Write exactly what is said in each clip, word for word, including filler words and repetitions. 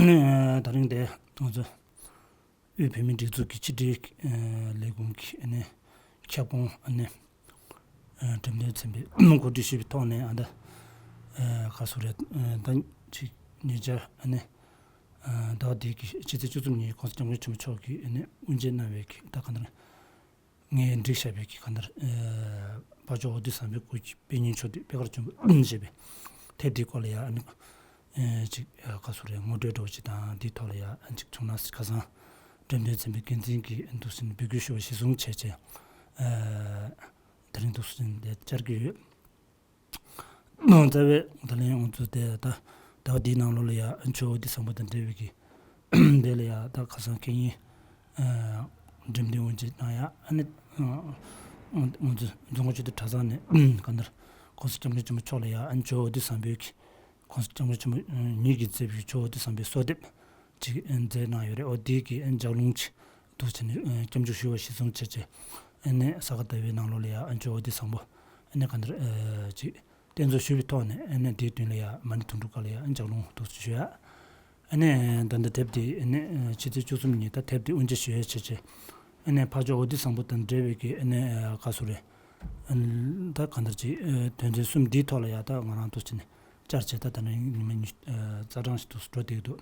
ད་རིང་དེ་ང་ཚོ་དབུས་བོད་མིའི་སྒྲིག་འཛུགས་ཀྱི་ཕྱི་དྲིལ་ལས་ཁུངས་ཀྱི་ཨ་ནི་ཁྱབ་ཁོངས་ཨ་ནི་འགྲེམས་སྟོན་ཚན་པས་གོ་སྒྲིག་ཞུས་པའི་ཐོག་ནས། ཨ་ད་ག་སོ་རེད། ད་ཅིག་ཉེ་ཆར་ཨ་ནི་ཟླ་བ་འདིའི་གི་ཕྱི་ཚེས་བཅུ་གསུམ་ཉིན་༸གོང་ས་༸སྐྱབས་མགོན་ཆེན་པོ་མཆོག་གིས་ཨ་ནི་དབུ་འབྱེད་གནང་བའི་གི་ད་ག་འདྲ་ངས་བསྒྲིགས་བཞག་པའི་གི་ག་འདྲ་ཕ་ཇོ་འོ་དེ་བཟང་པོའི་སྐོར་གྱི་དཔེ་རྙིང་ཕྱོགས་བསྡུས་དཔེ་དཀར་ཆེན་པོ་ཞེས་པའི་དེབ་འདིའི་སྐོར་ལ་ཡང་ཨ་ནི་ཅིག་ག་སོ་རེད། ངོ་སྤྲོད་འདྲ་བོ་ཅིག་དང་། འདིའི་ཐོག་ལ་ཡང་ཅིག་བྱུང་ན་ཁ་སང་འགྲེམས་སྟོན་ཚན་པའི་འགན་འཛིན་གྱིས་འདུག་སེ་འབོད་སྐུལ་ཞུ་བ་གཞིར་བཟུང་བྱས་བྱས། དེ་རིང་འདུག་སེ་འདིར་བཅར་གྱི་ཡོད། རྩ་བའི་ད་ལན་ང་ཚོ་དེ་ད་ཟླ་བ་འདིའི་ནང་ལོགས་ལ་ཡང་ཨ་ནི་ཇོ་བོ་འདི་བཟང་པོ་དང་འབྲེལ་བའི་གི་དེ་ལ་ཡང་ད་ཁ་སང་ཁེ་ཉིན་འགྲེམས་སྟོན་དབུ་འབྱེད་གནང་ཡ། ཨ་ནི་ང་ཚོ་རྫོང་ཁ་ཆོས་སྡེ་གྲྭ་ཚང་ནས་ག་འདར་༸གོང་ས་༸སྐྱབས་མགོན་ཆེན་པོ་མཆོག་ལ་ཡང་ཨ་ནི་ཇོ་བོ་འདི་བཟང་པོའི་གི་༸གོང་ས་༸སྐྱབས་མགོན་ཆེན་པོ་ཉིད་ཀྱིས་མཛད་པའི་ཇོ་བོ་འདི་བཟང་པོའི་གསོལ་འདེབས་ཅིག་མཛད་གནང་ཡོད་རེད། འོ་དེའི་གི་ལྗགས་ལུང་ཅིག་འདུག་བྱས་ནས་སྐྱབས་འཇུག་ཞུ་བ་གཞིར་བཟུང་བྱས་བྱས། ཨ་ནི་ས་ག་ཟླ་བའི་ནང་ལོགས་ལ་ཡང་ཨ་ནི་ཇོ་བོ་འདི་བཟང་པོ་ཨ་ནི་ག་འདར་ཅིག་རྟེན་གཙོ་ཞུ་བའི་ཐོག་ནས། ཨ་ནི་དེའི་མདུན་ལ་ཡང་མ་ཎི་དུང་སྒྲུབ་སྐབས་ལ་ཡང་ལྗགས་ལུང་འདུག་ཞུ་ཡ། ཨ་ནི་ད་ལྟ་དེབ་དེ་ཨ་ནི་ཕྱི་ཚེས་བཅུ་གསུམ་ཉིན་ད་དེབ་དེ་དབུ་འབྱེད་ཞུ་ཡ་བྱས་བྱས། ཨ་ནི་ཕ་ཇོ་འོ་དེ་བཟང་པོ་དང་འབྲེལ་བའི་གི་ཨ་ནི་ག་སོ་རེད། ད་ག་འདར་ཅིག་དོན་ཚན་གསུམ་འདིའི་ཐོག་ལ་ཡང་ད་ང་རང་འདུག་བྱས་ནས་བཅར་བྱས། ད་ད་ནི་ཉི་མ་ཉི་ཤུ་རྩ་གྲངས་ཤིག་འདུག་འགྲོ་བསྡད་ཀྱི་འདུག་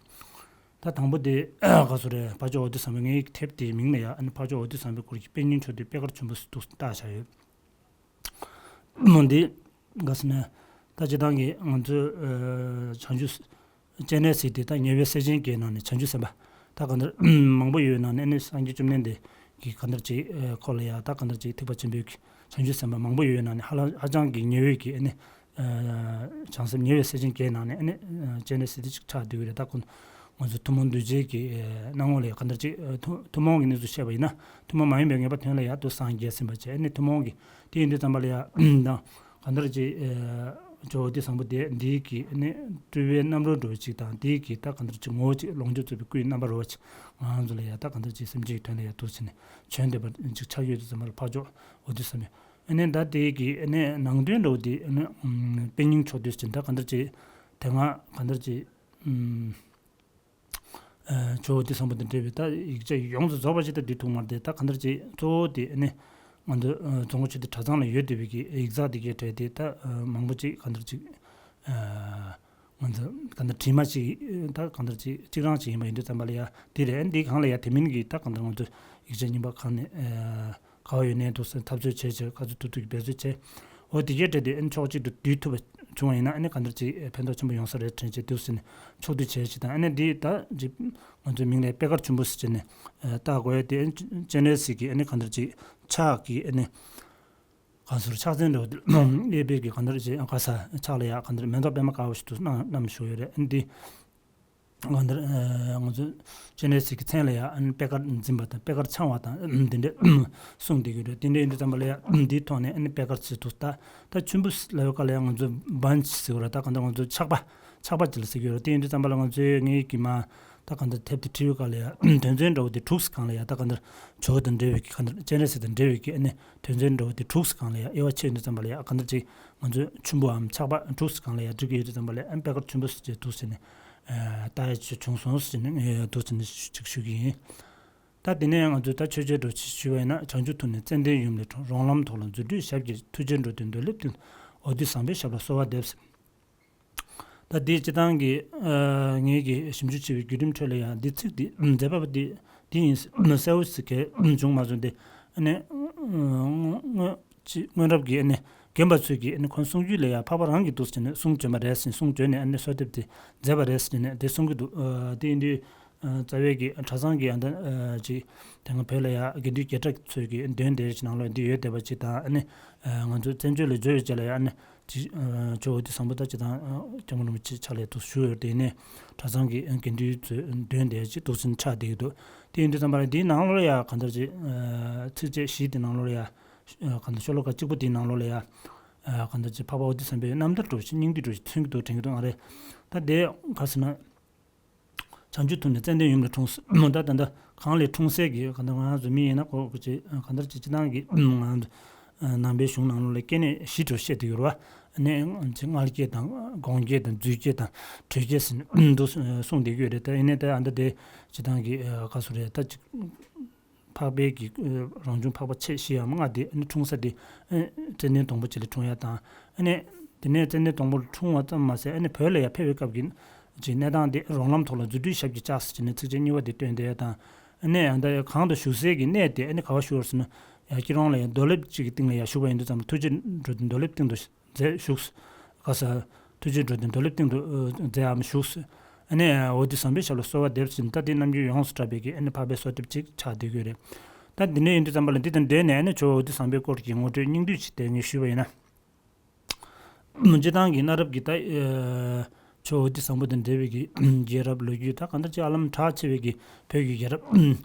ད་དང་པོ་དེ་ག་སོ་རེད། ཕ་ཇོ་འོ་དེ་བཟང་པོའི། ངའི་དེབ་དེའི་མིང་ལ་ཡང་ཨ་ནི་ཕ་ཇོ་འོ་དེ་བཟང་པོའི་སྐོར་གྱི་དཔེ་རྙིང་ཕྱོགས་བསྡུས་དཔེ་དཀར་ཆེན་པོ་ཞིག་འདུག་བཏགས་བཞག་ཡོད། མོ་འདི་ག་ཟེར་ན། ད་སྤྱིར་བཏང་གི་ང་ཚོའི་བྱང་ཆུབ་སྤྱན་རས་གཟིགས་དེ་ད་ཉེ་བའི་སྲས་ཆེན་བརྒྱད་ནང་ནས་བྱང་ཆུབ་སེམས་དཔའ་ད་ག་འདར་མང་པོ་ཡོད་པའི་ནང་ནས། ཨ་ནི་སངས་རྒྱས་བཅོམ་ལྡན་འདས་ཀྱིས་ག་འདར་ཅིག་ཁོ་ལ་ཡང་ད་ག་འདར་ཅིག་ཐེག་པ་ཆེན་པོའི་གི་བྱང་ཆུབ་སེམས་དཔའ་མང་པོ་ཡོད་པའི་ནང་ནས་ཧ་ལམ་ཧ་ཅང་གི་ཉེ་བའི་གི་ཨ་ནི་བྱང་སེམས་ཉེ་བའི་སྲས་ཆེན་བརྒྱད་ནང་ནས་ཨ་ནི་སྤྱན་རས་གཟིགས་དེ་གཅིག་ཆགས་བསྡད་ཀྱི་རེད། ད་ཁོ་ང་ཚོ་ཐུན་མོང་གདུལ་བྱའི་གི་སྣང་ངོ་ལ་ག་འདར་ཅིག་ཐུན་ཐུན་མོང་གི་གནས་ཚུལ་བཤད་པ་ཡིན་ན། ཐུན་མོང་མ་ཡིན་པའི་ངེས་པ་དོན་ལ་ཡང་དུ་སངས་རྒྱས་ཟིན་པ་བྱས། ཨ་ནི་ཐུན་མོང་གི་དེ་ཡིན་དུས་ཙམ་པ་ལ་ཡང་ད་ག་འདར་ཅིག་ཇོ་བོ་འདི་བཟང་པོ་དེ་འདིའི་གི་ཨ་ནི་སྤྲུལ་པའི་རྣམ་རོལ་འདྲ་བོ་ཅིག་དང་། འདིའི་གི་ད་ག་འདར་ཅིག་ངོ་བོ་ཅིག་ལོངས་སྤྱོད་རྫོགས་པའི་སྐུའི་རྣམ་པ་རོལ་པ་ཅིག་ང་ཚོ་ལ་ཡང་ད་ག་འདར་ཅིག་སེམས་ཅན་གྱི་དོན་ལ་ཡང་འདུག་བྱས་ནས་བྱོན་བསྡད་པ་ཅིག་ཆགས་ཡོད་དུས་ཙམ་པ་ལ་ཕ་ཇོ་འོ་དེ་བཟང་པོའི་ཨ་ནི་ད་དེའི་གི་ཨ་ནི་ནང་དོན་འདྲ་བོ་དེ་ཨ་ནི་དཔེ་རྙིང་ཕྱོགས་བསྡུས་ཅིག་ད་ག་འདར་ཅིག་དེ་སྔ་ག་འདར་ཅིག་ཇོ་བོ་འདི་བཟང་པོ་དང་འབྲེལ་བའི་ད་ཡིག་ཆ་ཡོངས་སུ་རྫོགས་པ་ཞིག་ད་འདི་ཐུག་མ་རེད་དེ། ད་ག་འདར་ཅིག་གཙོ་བོ་དེ་ཨ་ནི་ང་ཚོ་རྫོང་ཁ་ཆོས་སྡེ་གྲྭ་ཚང་ལ་ཡོད་བསྡད་པའི་གི་ཡིག་ཚགས་དེ་གའི་གྲས་དེ་ད་མང་པོ་ཅིག་ག་འདར་ཅིག་ང་ཚོ་ག་འདར་བྲིས་མ་ཅིག་ད་ག་འདར་ཅིག་གཅིག་རང་ཅིག་ཡིན་པ་ཡིན་དུས་ཙམ་པ་ལ་ཡང་དེ་རེད། ཨ་ནི་འདི་སྒང་ལ་ཡང་དེ་མིན་གི་ད་ག་འདར་ང་ཚོ་ཡིག་ཆ་རྙིང་པ་གང་ནས་ག་བ་ཡོད་ནའི་འདུག་སེ་འཐབ་རྩོད་བྱས་བྱས། ག་ཚོད་ཐུབ་ཐུབ་ཀྱི་འབད་རྩོད་བྱས། འོ་དེ་གའི་གྲས་དེ་ཨ་ནི་ཕྱོགས་གཅིག་ཏུ་བསྡུས་ཐུབ་པ་བྱུང་བ་ཡིན་ན་ཨ་ནི་ག་འདར་ཅིག་ཕན་ཐོགས་ཆེན་པོ་ཡོང་ས་རེད་དྲན་བྱས་འདུག་སེ་ནས་ཕྱོགས་བསྡུས་བྱས་བྱས་དང་། ཨ་ནི་འདི་ད་ཅིག་ང་ཚོའི་མིང་ལ་དཔེ་དཀར་ཆེན་པོ་ཟེར་བྱས་ནས་བཏགས་དགོས་ཡ་དེ་ཨ་ནི་སྤྱན་རས་གཟིགས་ཀྱི་ཨ་ནི་ག་འདར་ཅིག་ཕྱག་གི་ཨ་ནི་ག་ཟེར་ཕྱག་མཚན་འདྲ་བོ་དེ་གཡས་པའི་གི་ག་འདར་ཅིག་ག་ས་ཕྱག་ལ་ཡ་ག་འདར་མེ་ཏོག་པད་མ་དཀར་པོ་ཞིག་ཏུ་བསྣམས་བཞུགས་ཡོད་རེད། ཨ་ནི་འདི། གང་ལྟར་ང་ཚོ་སྤྱན་རས་གཟིགས་ཀྱི་མཚན་ལ་ཡང་ཨ་ནི་པད་དཀར་འཛིན་པ་དང་པད་དཀར་འཆང་བ་དང་དེ་འདྲ་གསུངས་བསྡད་ཀྱི་རེད། དེ་འདྲ་ཡིན་དུས་ཙམ་པ་ལ་ཡང་འདིའི་ཐོག་ནས་ཨ་ནི་པད་དཀར་ཚེ་ཐུག་ད་ད་ཆུན་པོ་ལབ་པའི་སྐབས་ལ་ཡང་ང་ཚོ་བན་ཆི་ཟེར་བ་རེད། ད་གང་ལྟར་ང་ཚོ་ཆག་པ་ཆག་པ་ཅིག་ལ་ཟེར་གྱི་ཡོད་རེད། དེ་ཡིན་དུས་ཙམ་པ་ལ་ང་ཚོའི་ངའི་གི་མ་ད་གང་ལྟར་དེབ་དེ་བྲིས་པའི་སྐབས་ལ་ཡང་དོན་ཚན་འདྲ་བོ་དེ་དྲུག་ཙམ་སྒང་ལ་ཡང་ད་གང་ལྟར་ཇོ་བོ་དང་འབྲེལ་བའི་གི་གང་ལྟར་སྤྱན་རས་གཟིགས་དང་འབྲེལ་བའི་གི་ཨ་ནི་དོན་ཚན་འདྲ་བོ་དེ་དྲུག་ཙམ་སྒང་ལ་ཡང་དབྱེ་བ་ཕྱེ་ཡོང་དུས་ཙམ་པ་ལ་ཡང་གང་ལྟར་ཅིག་ང་ཚོ་ཆུན་པོའམ་ཆག་པ་དྲུག་ཙམ་སྒང་ལ་ཡང་འགྲིག་གི་ཡོད་དུས་ཙམ་པ་ལ་ཨ་ནི་པད་དཀར་ཆུན་པོ་ཟེར་བྱས་འདུག་ཟེར་ནས་ཨ་ལྟ་ཡ་ཅིག་བྱུང་སོང་ཟེར་ནས་ངས་འདུག་ཟེར་ནས་ཅིག་ཞུ་གི་ཡིན། ད་དེ་ནས་ང་ཚོས་ད་ཆོས་འཆད་འདྲ་བོ་ཅིག་ཞུས་པ་ཡིན་ན། བྱང་ཆུབ་ཐུགས་ནི་ཙན་དན་ཡུམ་ལས་འཁྲུངས། རོང་ལམ་ཐོག་ལ་རྫུ་འཕྲུལ་ཞབས་ཀྱིས། ཐུགས་རྗེའི་འགྲོ་དོན་རྡོ་ལེབ་བཏོན། འོ་དེ་བཟང་པོའི་ཞབས་ལ་གསོལ་བ་འདེབས། ད་དེ་སྤྱིར་བཏང་གི་ཨ་ངེད་ཀྱིས་ཞིབ་འཇུག་བྱས་པའི་བརྒྱུད་རིམ་ཁྲོད་ལ་ཡང་འདི་ཚིག་འདི་མཛད་པ་འདི་འདི་ཡིན་གསལ་བོ་ཞིག་གས་བྱུང་མ་སོང་སྟེ། ཨ་ནི་སྔོན་ཅི་སྔོན་རབས་ཀྱི་ཨ་ནི་རྒན་པ་ཚོས་ཀྱིས་ཨ་ནི་ཁོང་གསུང་རྒྱུན་ལ་ཡང་འཕགས་པ་རང་གིས་འདུག་ཟེར་ནས་གསུང་བྱོན་པ་རེད་ཟེར། གསུང་བྱོན་ནས་ཨ་ནི་གསོལ་འདེབས་དེ་མཛད་པ་རེད་ཟེར་ནས་དེ་གསུང་གི་འདུག་ཨ་དེ་ཡིན་དུས་ཨ་རྩ་བའི་གི་གྲྭ་ཚང་གི་ཨ་ད་ཨ་ཅིག་དེ་སྔ་བོད་ལ་ཡང་དགེ་འདུན་བརྒྱད་གྲྭ་ཚོས་ཀྱིས་འདོན་དེ་ཅིག་ནང་ལོགས་འདི་ཡོད་བསྡད་པ་ཅིག་དང་། ཨ་ནི་ཨ་ང་ཚོ་བཙན་བྱོལ་ལ་འབྱོར་བའི་རྗེས་ལ་ཡང་ཨ་ནི་ཅིག་ཨ་ཇོ་བོ་དེ་བཟང་པོ་ད་ཅི་དང་ཨ་སྐྱབས་མགོན་རིན་པོ་ཆེ་ཕྱག་ལས་ཐུགས་ཞུ་ཡོད་དེ་ནས་གྲྭ་ཚང་གི་ཨ་དགེ་འདུན་ཚོས་འདོན་དེ་ཅིག་འདུག་ཟིན་ཆགས་བསྡད་ཀྱི་འདུག་དེ་ཡིན་དུས་ཙམ་པ་ལ་དེའི་ནང་ལོགས་ལ་ཡང་གང་ལྟར་ཅིག་ཨ་ཚིགས་བཅད་བཞི་དེ་ནང་ལོགས་ལ་ཡང་ཨ་གང་ལྟར་ཤོ་ལོ་ཀ་གཅིག་པོ་དེའི་ནང་ལོགས་ལ་ཡང་ཨ་གང་ལྟར་ཅིག་འཕགས་པ་འོ་དེ་བཟང་པོའི་རྣམ་ཐར་འདྲ་བོ་ཞིག་སྙིང་བསྡུས་འདྲ་བོ་ཞིག་མཚོན་གྱི་འདུག་དྲན་གྱི་འདུག་ཨ་རེད། ད་དེ་ག་ཟེར་ན། བྱང་ཆུབ་ཐུགས་ནི་ཙན་དན་ཡུམ་ལས་འཁྲུངས། མོ་ད་ད་ད་གང་ལས་འཁྲུངས་སའི་གི་ག་ད་ང་རང་ཚོ་མི་ཡིན་ན་གོ་གི་ཅི་ག་འདྲ་ཅི་ཅི་ནང་གི་ང་རང་ཚོ་ནང་པའི་གཞུང་ནང་ལོགས་ལ་སྐྱེ་གནས་བཞི་འགྲོ་བཤད་དུ་ཡོད་རེད་བ། ནས་མངལ་སྐྱེས་དང་སྒོང་སྐྱེས་དང་རྫུས་སྐྱེས་དང་དྲོད་སྐྱེས་ཟེར་ནས་འདུག་གསུངས་བསྡད་ཀྱི་ཡོད་རེད། ད་ཡིན་ནའི་ད་ཨ་འདྲ་དེ་སྤྱིར་བཏང་གི་ག་ཟེར་རེད། ད་ཅིག་འཕགས་པའི་གི་རང་བྱུང་འཕགས་པ་མཆེད་བཞིའམ་ལྔ་དེ་ཨ་ནི་འཁྲུངས་ས་དེ་ཙནྡན་སྡོང་པོ་ཅིག་ལ་འཁྲུངས་ཡ་དང་། ཨ་ནི་དེ་ནས་ཙནྡན་སྡོང་པོ་ལ་འཁྲུངས་པ་ཙམ་མ་ཟད་ཨ་ནི་བོད་ལ་ཡར་ཕེབས་པའི་སྐབས་ཀྱི་ཅིག་གནས་སྟངས་དེ་རོང་ལམ་ཐོག་ལ་རྫུ་འཕྲུལ་ཞབས་ཀྱིས་བཅགས་ཟེར་ནས་ཚིགས་བཅད་གཉིས་པ་དེ་བཏོན་བསྡད་ཡ་དང་། ཨ་ནི་ཡང་ད་གང་དུ་བཞུགས་སའི་གི་གནས་དེ་ཨ་ནི་ག་པར་བཞུགས་ཟེར་ན་ཡར་སྐྱིད་གྲོང་ལ་ཡར་རྡོ་ལེབ་ཅིག་གི་སྟེང་ལ་ཡར་བཞུགས་པ་ཡིན་དུས་ཙམ་ལ་ཐུགས་རྗེ་འགྲོ་དོན་རྡོ་ལེབ་སྟེང་དུ་མཛད་བཞུགས། ག་ས། ཐུགས་རྗེ་འགྲོ་དོན་རྡོ་ལེབ་སྟེང་དུ་མཛད་འམ་བཞུགས། ཨ་ནི་འོ་དེ་བཟང་པོའི་ཞབས་ལ་གསོལ་བ་འདེབས་ཟེར་ནས་ད་དེ་རྣམ་འགྱུར་ཡོངས་སུ་གྲགས་པའི་གི་ཨ་ནི་འཕགས་པའི་གསོལ་འདེབས་ཅིག་ཆགས་བསྡད་ཀྱི་ཡོད་རེད། ད་འདི་འདྲ་ཡིན་དུས་ཙམ་པ་ལ་འདི་དང་འབྲེལ་ནས་ཨ་ནི་ཇོ་བོ་འོ་དེ་བཟང་པོའི་སྐོར་གྱི་ངོ་སྤྲོད་སྙིང་བསྡུས་ཅིག་དེ་ངས་ཞུས་པ་ཡིན་ན། སྤྱིར་བཏང་གི་གནའ་རབས་ཀྱི་ད་ཨ་ཇོ་བོ་འོ་དེ་བཟང་པོ་དང་འབྲེལ་བའི་གི་རྒྱལ་རབས་ལོ་རྒྱུས་ད་གང་ལྟར་ཅིག་ཧ་ལམ་གྲགས་ཆེ་བའི་གི་བོད་ཀྱི་རྒྱལ་རབས་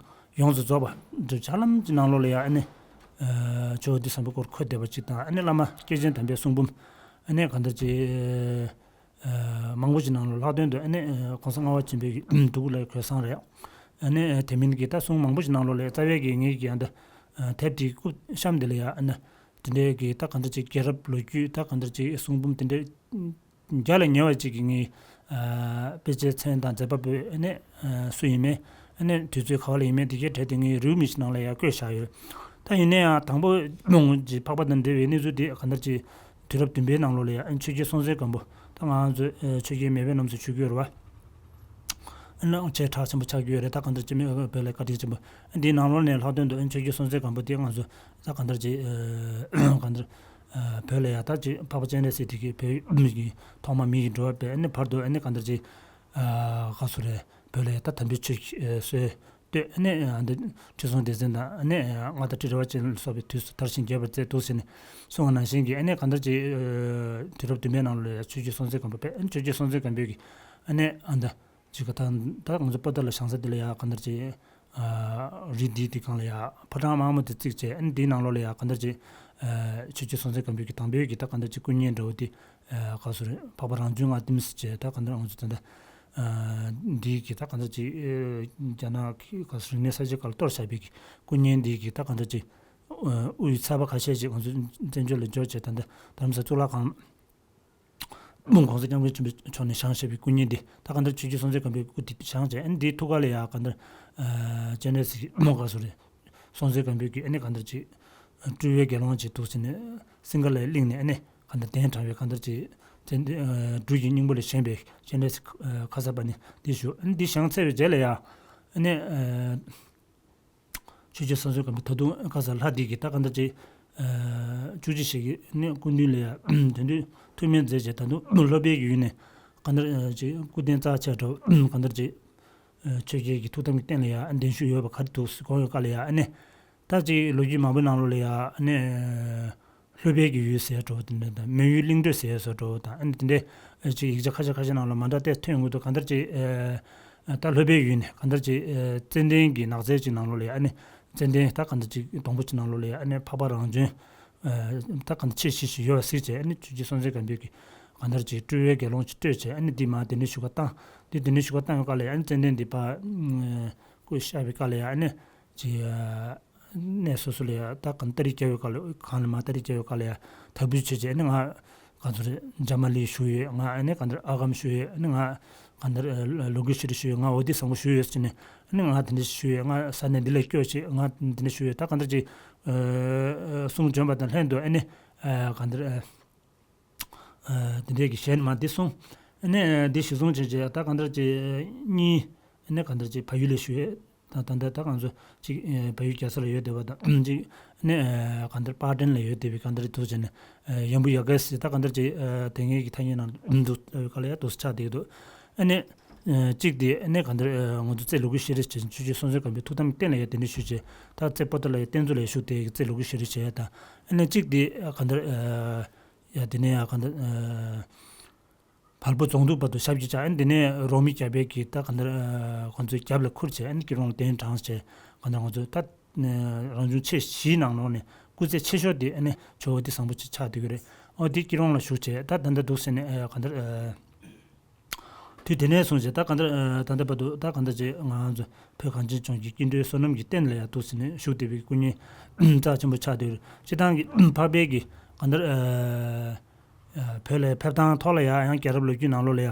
ཡོངས་སུ་རྫོགས་པ་འདྲ་ཅིག་ཧ་ལམ་གྱི་ནང་ལོགས་ལ་ཡ་ཨ་ནི་ཨ་ཇོ་བོ་འོ་དེ་བཟང་པོའི་སྐོར་འཁོད་བསྡད་པ་ཅིག་དང་། ཨ་ནི་བླ་མ་སྐྱེས་ཆེན་དམ་པའི་གསུང་འབུམ། ཨ་ནི་གང་ལྟར་ཅིག་ཨ་མང་པོ་ཅིག་ནང་ལོགས་ལྷག་དོན་དུ་ཨ་ནི་ཨ་གོང་ས་ལྔ་པ་ཆེན་པོའི་གི་ཐུགས་ལ་གོས་བཟང་རེད། ཨ་ནི་ཨ་དེ་མིན་གྱི་ད་གསུང་མང་པོ་ཅིག་ནང་ལོགས་ལ་རྩ་བའི་གི་ངེད་ཀྱི་ཨ་ད་ཨ་དེབ་དེའི་སྐུ་གཤམ་དེ་ལ་ཡ་ཨ་ནི་དེ་འདྲའི་གི་ད་གང་འདྲ་ཅིག་རྒྱལ་རབས་ལོ་རྒྱུས་ད་གང་འདྲ་ཅིག་གསུང་འབུམ་དེ་འདྲའི་བརྒྱ་ལ་ཉེ་བ་ཅིག་གི་ངའི་ཨ་དཔེ་ཆའི་མཚན་དང་མཛད་པ་པོས་ཨ་ནི་ཨ་སུ་ཡིན་མིན། ཨ་ནི་དུས་ཚོད་ག་བ་ལ་ཡིན་མིན་དེ་གའི་གྲས་དེ་ངའི་རེའུ་མིག་ཅིག་ནང་ལ་ཡ་བཀོད་བཞག་ཡོད། ད་ཡིན་ན་ཡང་དང་པོ་མོང་གི་འཕགས་པ་དང་འབྲེལ་བའི་གནས་ཚུལ་དེ་གང་ལྟར་ཅིག་དུས་རབས་བདུན་པའི་ནང་ལོགས་ལ་ཡ་ཨ་ནི་ཆོས་རྒྱལ་སྲོང་བཙན་སྒམ་པོ། ད་ང་ཚོས་ཨ་ཆོས་རྒྱལ་མེས་དབོན་རྣམ་གསུམ་ཞུ་གི་ཡོད་རེད་བ། ཨ་ནི་ཆེས་གྲགས་ཆེན་པོ་ཆགས་ཀྱི་ཡོད་རེད། ད་གང་ལྟར་ཅིག་མི་བོད་ལ་བཀའ་དྲིན་ཆེན་པོ། འདིའི་ནང་ལོགས་ནས་ལྷག་དོན་དུ་ཨ་ནི་ཆོས་རྒྱལ་སྲོང་བཙན་སྒམ་པོ་དེ་ང་ཚོ་ད་གང་ལྟར་ཅིག་ཨ་གང་ལྟར་ཨ་བོད་ལ་ཡ་ད་ཅིག་འཕགས་པ་སྤྱན་རས་གཟིགས་དེ་གིས་བོད་མི་གི་ཐོག་མ་མི་ཡི་འགྲོ་བ་སྤེལ། ཨ་ནི་བར་དུ་ཨ་ནི་གང་ལྟར་ཅིག་ཨ་ག་ཟེར་རེད། བོད་ལ་ཡ་ད་དམ་པའི་ཆོས་ཀྱི་ཨ་སྲོལ་བཏོད། ཨ་ནི་ཨ་འདི་ཁྲི་སྲོང་ལྡེ་བཙན་དང་ཨ་ནི་ཨ་མངའ་བདག་ཁྲི་རལ་པ་ཅན་ལ་སོགས་པའི་དུས་སུ་དར་ཞིང་རྒྱས་པར་མཛད་འདུག་ཟེར་ནས་གསུངས་པ་ནང་བཞིན་གྱི། ཨ་ནི་གང་ལྟར་ཅིག་ཨ་དུས་རབས་བདུན་པའི་ནང་ལ་ཡ་ཆོས་རྒྱལ་སྲོང་བཙན་སྒམ་པོ་ཕེབས། ཨ་ནི་ཆོས་རྒྱལ་སྲོང་བཙན་སྒམ་པོའི་གི་ཨ་ནི་ཨ་འདི་ཅིག་ག་ད་ད་ང་ཚོ་པོ་ཏཱ་ལ་བཞེངས་ས་དེ་ལ་ཡ་གང་ལྟར་ཅིག་ཨ་རི་འདིའི་དེ་སྒང་ལ་ཡ་ཕོ་བྲང་དམར་མོ་དེ་བརྩིགས་བྱས། ཨ་ནི་དེའི་ནང་ལོགས་ལ་ཡ་གང་ལྟར་ཅིག་ཨ་ཆོས་རྒྱལ་སྲོང་བཙན་སྒམ་པོའི་གི་དང་པོའི་གི་ད་གང་ལྟར་ཅིག་སྐུ་བརྙན་འདྲ་བོ་དེ་ཨ་ག་ཟེར་རེད། འཕགས་པ་རང་བྱུང་ངང་ལྡེམ་ཟེར་བྱས། ད་གང་ལྟར་ང་ཚོ་ད་ལྟ་ཨ་འདིའི་གི་ད་གང་ལྟར་ཅིག་ཨ་རྒྱ་ནག་གི་ག་ཟེར་རིག་གནས་གསར་བརྗེ་སྐབས་ལ་གཏོར་བཞག་པའི་གི་སྐུ་བརྙན་འདིའི་གི་ད་གང་ལྟར་ཅིག་ཨ་དབུ་ཡི་ཚལ་པ་ཁ་ཤས་ཅིག་ང་ཚོ་བཙན་བྱོལ་ལ་འབྱོར་བྱས། ད་ལྟ་རྡ་རམ་ས་གཙུག་ལག་ཁང་། མོ་༸གོང་ས་༸སྐྱབས་མགོན་ཆེན་པོ་མཆོག་ནས་བཞེངས་བཞག་པའི་སྐུ་བརྙན་འདི་ད་ག་འདིར་ཆོས་རྒྱལ་སྲོང་བཙན་སྒམ་པོའི་སྐུ་དེ་བཞེངས་བྱས། ཨ་ནི་འདིའི་ཐུགས་ཀ་ལ་ཡ་ག་འདིར་ཨ་སྤྱན་རས་གཟིགས་མོ་ག་ཟེར་རེད། སྲོང་བཙན་སྒམ་པོའི་སྐུ་ཨ་ནི་ག་འདིར་ཅིག་སྤྲུལ་པའི་དགེ་སློང་ཅིག་འདུག་ཟེར་ནས་སིང་ག་ལ་གླིང་ནས་ཨ་ནི་ག་འདིར་གདན་དྲངས་པའི་ག་འདིར་ཅིག་ཙན་དན་ཨ་སྦྲུལ་གྱི་སྙིང་པོ་ལས་བཞེངས་པའི་སྤྱན་རས་གཟིགས་ཨ་ཁ་སར་པ་ཎི་འདི་བཞུགས། ཨ་ནི་འདི་བཞེངས་ཚར་བའི་རྗེས་ལ་ཡ་ཨ་ནི་ཨ། ཆོས་རྒྱལ་སྲོང་བཙན་སྒམ་པོ་ད་དུང་ཁ་སར་ལྷ་འདི་གིས་ད་ག་འདྲ་ཅིག་ཨ་བཅུ་གཅིག་ཞིག་གི་ནི་སྐུ་མདུན་ལ་ཡ་དེ་དུས་ཐུགས་སྨོན་མཛད་བྱས། ད་དུང་སློབ་དཔོན་གྱི་ཡུལ་ནས་ག་འདྲ་ཅིག་སྐུ་རྟེན་རྩ་ཆེ་འདྲ་བོ་ག་འདྲ་ཅིག་ཨ་ཆོས་རྒྱལ་གྱི་ཐུགས་དམ་གྱི་རྟེན་ལ་ཡ་གདན་ཞུས་ཡོད་པ་ག་རེ་འདུག་ཟེར་དགོངས་ཡོད་སྐབས་ལ་ཡ་ཨ་ནི། ད་ཅིག་ལོ་རྒྱུས་མང་པོའི་ནང་ལོགས་ལ་ཡ་ཨ་ནི། ཨ་སློབ་དཔོན་གྱི་ཡུལ་ཟེར་འདྲ་བོ་དེ་འདྲ་དང་། མོན་ཡུལ་གླིང་སྟོད་ཟེར་སོགས་འདྲ་བོ་དང་། ཨ་ནི་དེ་འདྲའི་ཨ་ཅིག་ཡིག་ཆ་ཁ་ཤས་ཁ་ཤས་ནང་ལ་མ་འདྲ་སྟེ་ཐོན་ཡོང་གི་འདུག་གང་ལྟར་ཅིག་ཨ་ད་སློབ་དཔོན་ཡུལ་ནས་གང་ལྟར་ཅིག་ཨ་ཙན་དན་གྱི་ནགས་ཚལ་ཅིག་ནང་ལོགས་ལ་ཡ་ཨ་ནི་ཙན་དན་ད་གང་ལྟར་ཅིག་སྡོང་པོ་ཅིག་ནང་ལོགས་ལ་ཡ་ཨ་ནི་འཕགས་པ་རང་བྱོན་ཨ་ད་གང་ལྟར་ཆེ་ཤོས་ཤིག་ཡོད་པ་གཟིགས་བྱས། ཨ་ནི་ཆོས་རྒྱལ་སྲོང་བཙན་སྒམ་པོས་ཀྱི་གང་ལྟར་ཅིག་སྤྲུལ་པའི་དགེ་སློང་ཅིག་བསྐོས་བྱས། ཨ་ནི་འདི་མར་གདན་འདྲེན་ཞུ་ག་བཏང་། འདི་གདན་འདྲེན་ཞུ་ག་བཏང་ཡོང་སྐབས་ལ་ཡ་ཨ་ནི་ཙན་དན་འདི་ཕར་ཨ་བསྐོས་བཞག་པའི་སྐབས་ལ་ཡ་ཨ་ནི་ཅིག་ཨ་གནས་སོ་སོ་ལ་ཡ་ད་གང་སྟ་རེ་བརྒྱབ་ཡོད་སྐབས་ལ་གང་ལ་མ་སྟ་རེ་བརྒྱབ་ཡོད་སྐབས་ལ་ཡ་དག་འབུལ་བྱས་བྱས། ཨ་ནི་ང་ག་ཚོད་རེད། འཇམ་མ་ལི་བཞུགས་ཡོད། ང་ཨ་ནི་གང་ལྟར་ཨ་སྒམ་བཞུགས་ཡོད། ཨ་ནི་ང་གང་ལྟར་ཨ་ལོ་དགུ་ཤི་རི་བཞུགས་ཡོད། ང་འོ་དེ་བཟང་པོ་བཞུགས་ཡོད་ཟེར་ནས་ཨ་ནི་ང་དེ་འདྲ་བཞུགས་ཡོད། ང་ས་གནས་འདི་ལ་བསྐོས་བྱས་ང་འདི་འདྲ་བཞུགས་ཡོད། ད་གང་ལྟར་ཅིག་ཨ་གསུང་བྱོན་པ་དང་ལྷན་དུ་ཨ་ནི་ཨ་གང་ལྟར་ཨ། ཨ་དེ་འདྲས་ཀྱི་གཞས་མ་འདི་གསུངས། ཨ་ནི་འདི་གཞི་བཟུང་བྱས་བྱས་ད་གང་ལྟར་ཅིག་གཉིས། ཨ་ནི་གང་ལྟར་ཅིག་བལ་ཡུལ་ལ་བཞུགས་ཡོད། ད་ད་ལྟ་ད་ང་ཚོ་ཅིག་ཨ་བལ་ཡུལ་རྒྱལ་ས་ལ་ཡོད་བསྡད་པ་དང་ཅིག་ཨ་ནི་ཨ་གང་ལྟར་པར་ཏན་ལ་ཡོད་བསྡད་པའི་གང་ལྟར་འདུག་བྱས་ནས་ཨ་ཡམ་བུ་ཡ་ག་ཟེར་ད་གང་ལྟར་ཅིག་ཨ་དེ་སྔའི་གི་ཐ་སྙད་ནང་འདུག་ཨ་ག་ལ་ཡ་འདུག་ཆགས་བསྡད་ཀྱི་འདུག་ཨ་ནི་ཨ་གཅིག་དེ་ཨ་ནི་གང་ལྟར་ཨ་ང་ཚོ་རྩེ་ལུ་གུ་ཤྲཱི་ར་བྱས་ཆོས་རྒྱལ་སྲོང་བཙན་སྒམ་པོའི་ཐུགས་དམ་གྱི་རྟེན་ལ་ཡ་གདན་འདྲེན་ཞུས་བྱས། ད་རྩེ་པོ་ཏ་ལ་ཡ་རྟེན་གཙོ་ལ་ཡ་བཞུགས་བསྡད་ཀྱི་རྩེ་ལུ་གུ་ཤྲཱི་ར་བྱས་དང་། ཨ་ནི་གཅིག་དེ་ཨ་གང་ལྟར་ཨ། ཡ་དེ་ནས་ཡ་གང་ལྟར་ཨ་བལ་པོ་རྫོང་དྲུག་བར་དུ་ཞབས་ཀྱིས་བཅགས། ཨ་ནི་དེ་ནས་རོགས་མི་རྒྱ་བལ་གྱིས་ད་གང་ལྟར་ཨ་ཁོང་ཚོའི་རྒྱབ་ལ་ཁུར་བྱས། ཨ་ནི་སྐྱིད་གྲོང་ལ་གདན་དྲངས་བྱས། གང་ལྟར་ང་ཚོ་ད་ཨ་རང་བྱུང་མཆེད་བཞིའི་ནང་ལོགས་ནས་སྐུ་ཚེ་ཆེ་ཤོས་དེ་ཨ་ནི་ཇོ་བོ་དེ་བཟང་པོ་ཅིག་ཆགས་བསྡད་ཀྱི་རེད། ཨོ་དེ་སྐྱིད་གྲོང་ལ་བཞུགས་བྱས་ད་ད་ལྟ་འདུག་ཟེར་ནས་ཨ་གང་ལྟར་ཨ། དུས་དེ་ནས་བཟུང་བྱས་ད་གང་ལྟར་ཨ་ད་ལྟ་བར་དུ་ད་གང་ལྟར་ཅིག་ང་ཚོ་བོད་གངས་ཅན་ལྗོངས་ཀྱི་སྐྱེ་འགྲོའི་བསོད་ནམས་ཀྱི་རྟེན་ལ་ཡ་འདུག་ཟེར་ནས་བཞུགས་བསྡད་པའི་སྐུ་བརྙན་རྩ་ཆེན་པོ་ཆགས་བསྡད་ཡོད། སྤྱིར་བཏང་གི་འཕགས་པའི་གི་གང་ལྟར་ཨ། བོད་ལ་ཕེབས་སྟངས་ཐོག་ལ་ཡ་ཡང་རྒྱལ་རབས་ལོ་རྒྱུས་ནང་ལོགས་ལ་ཡ་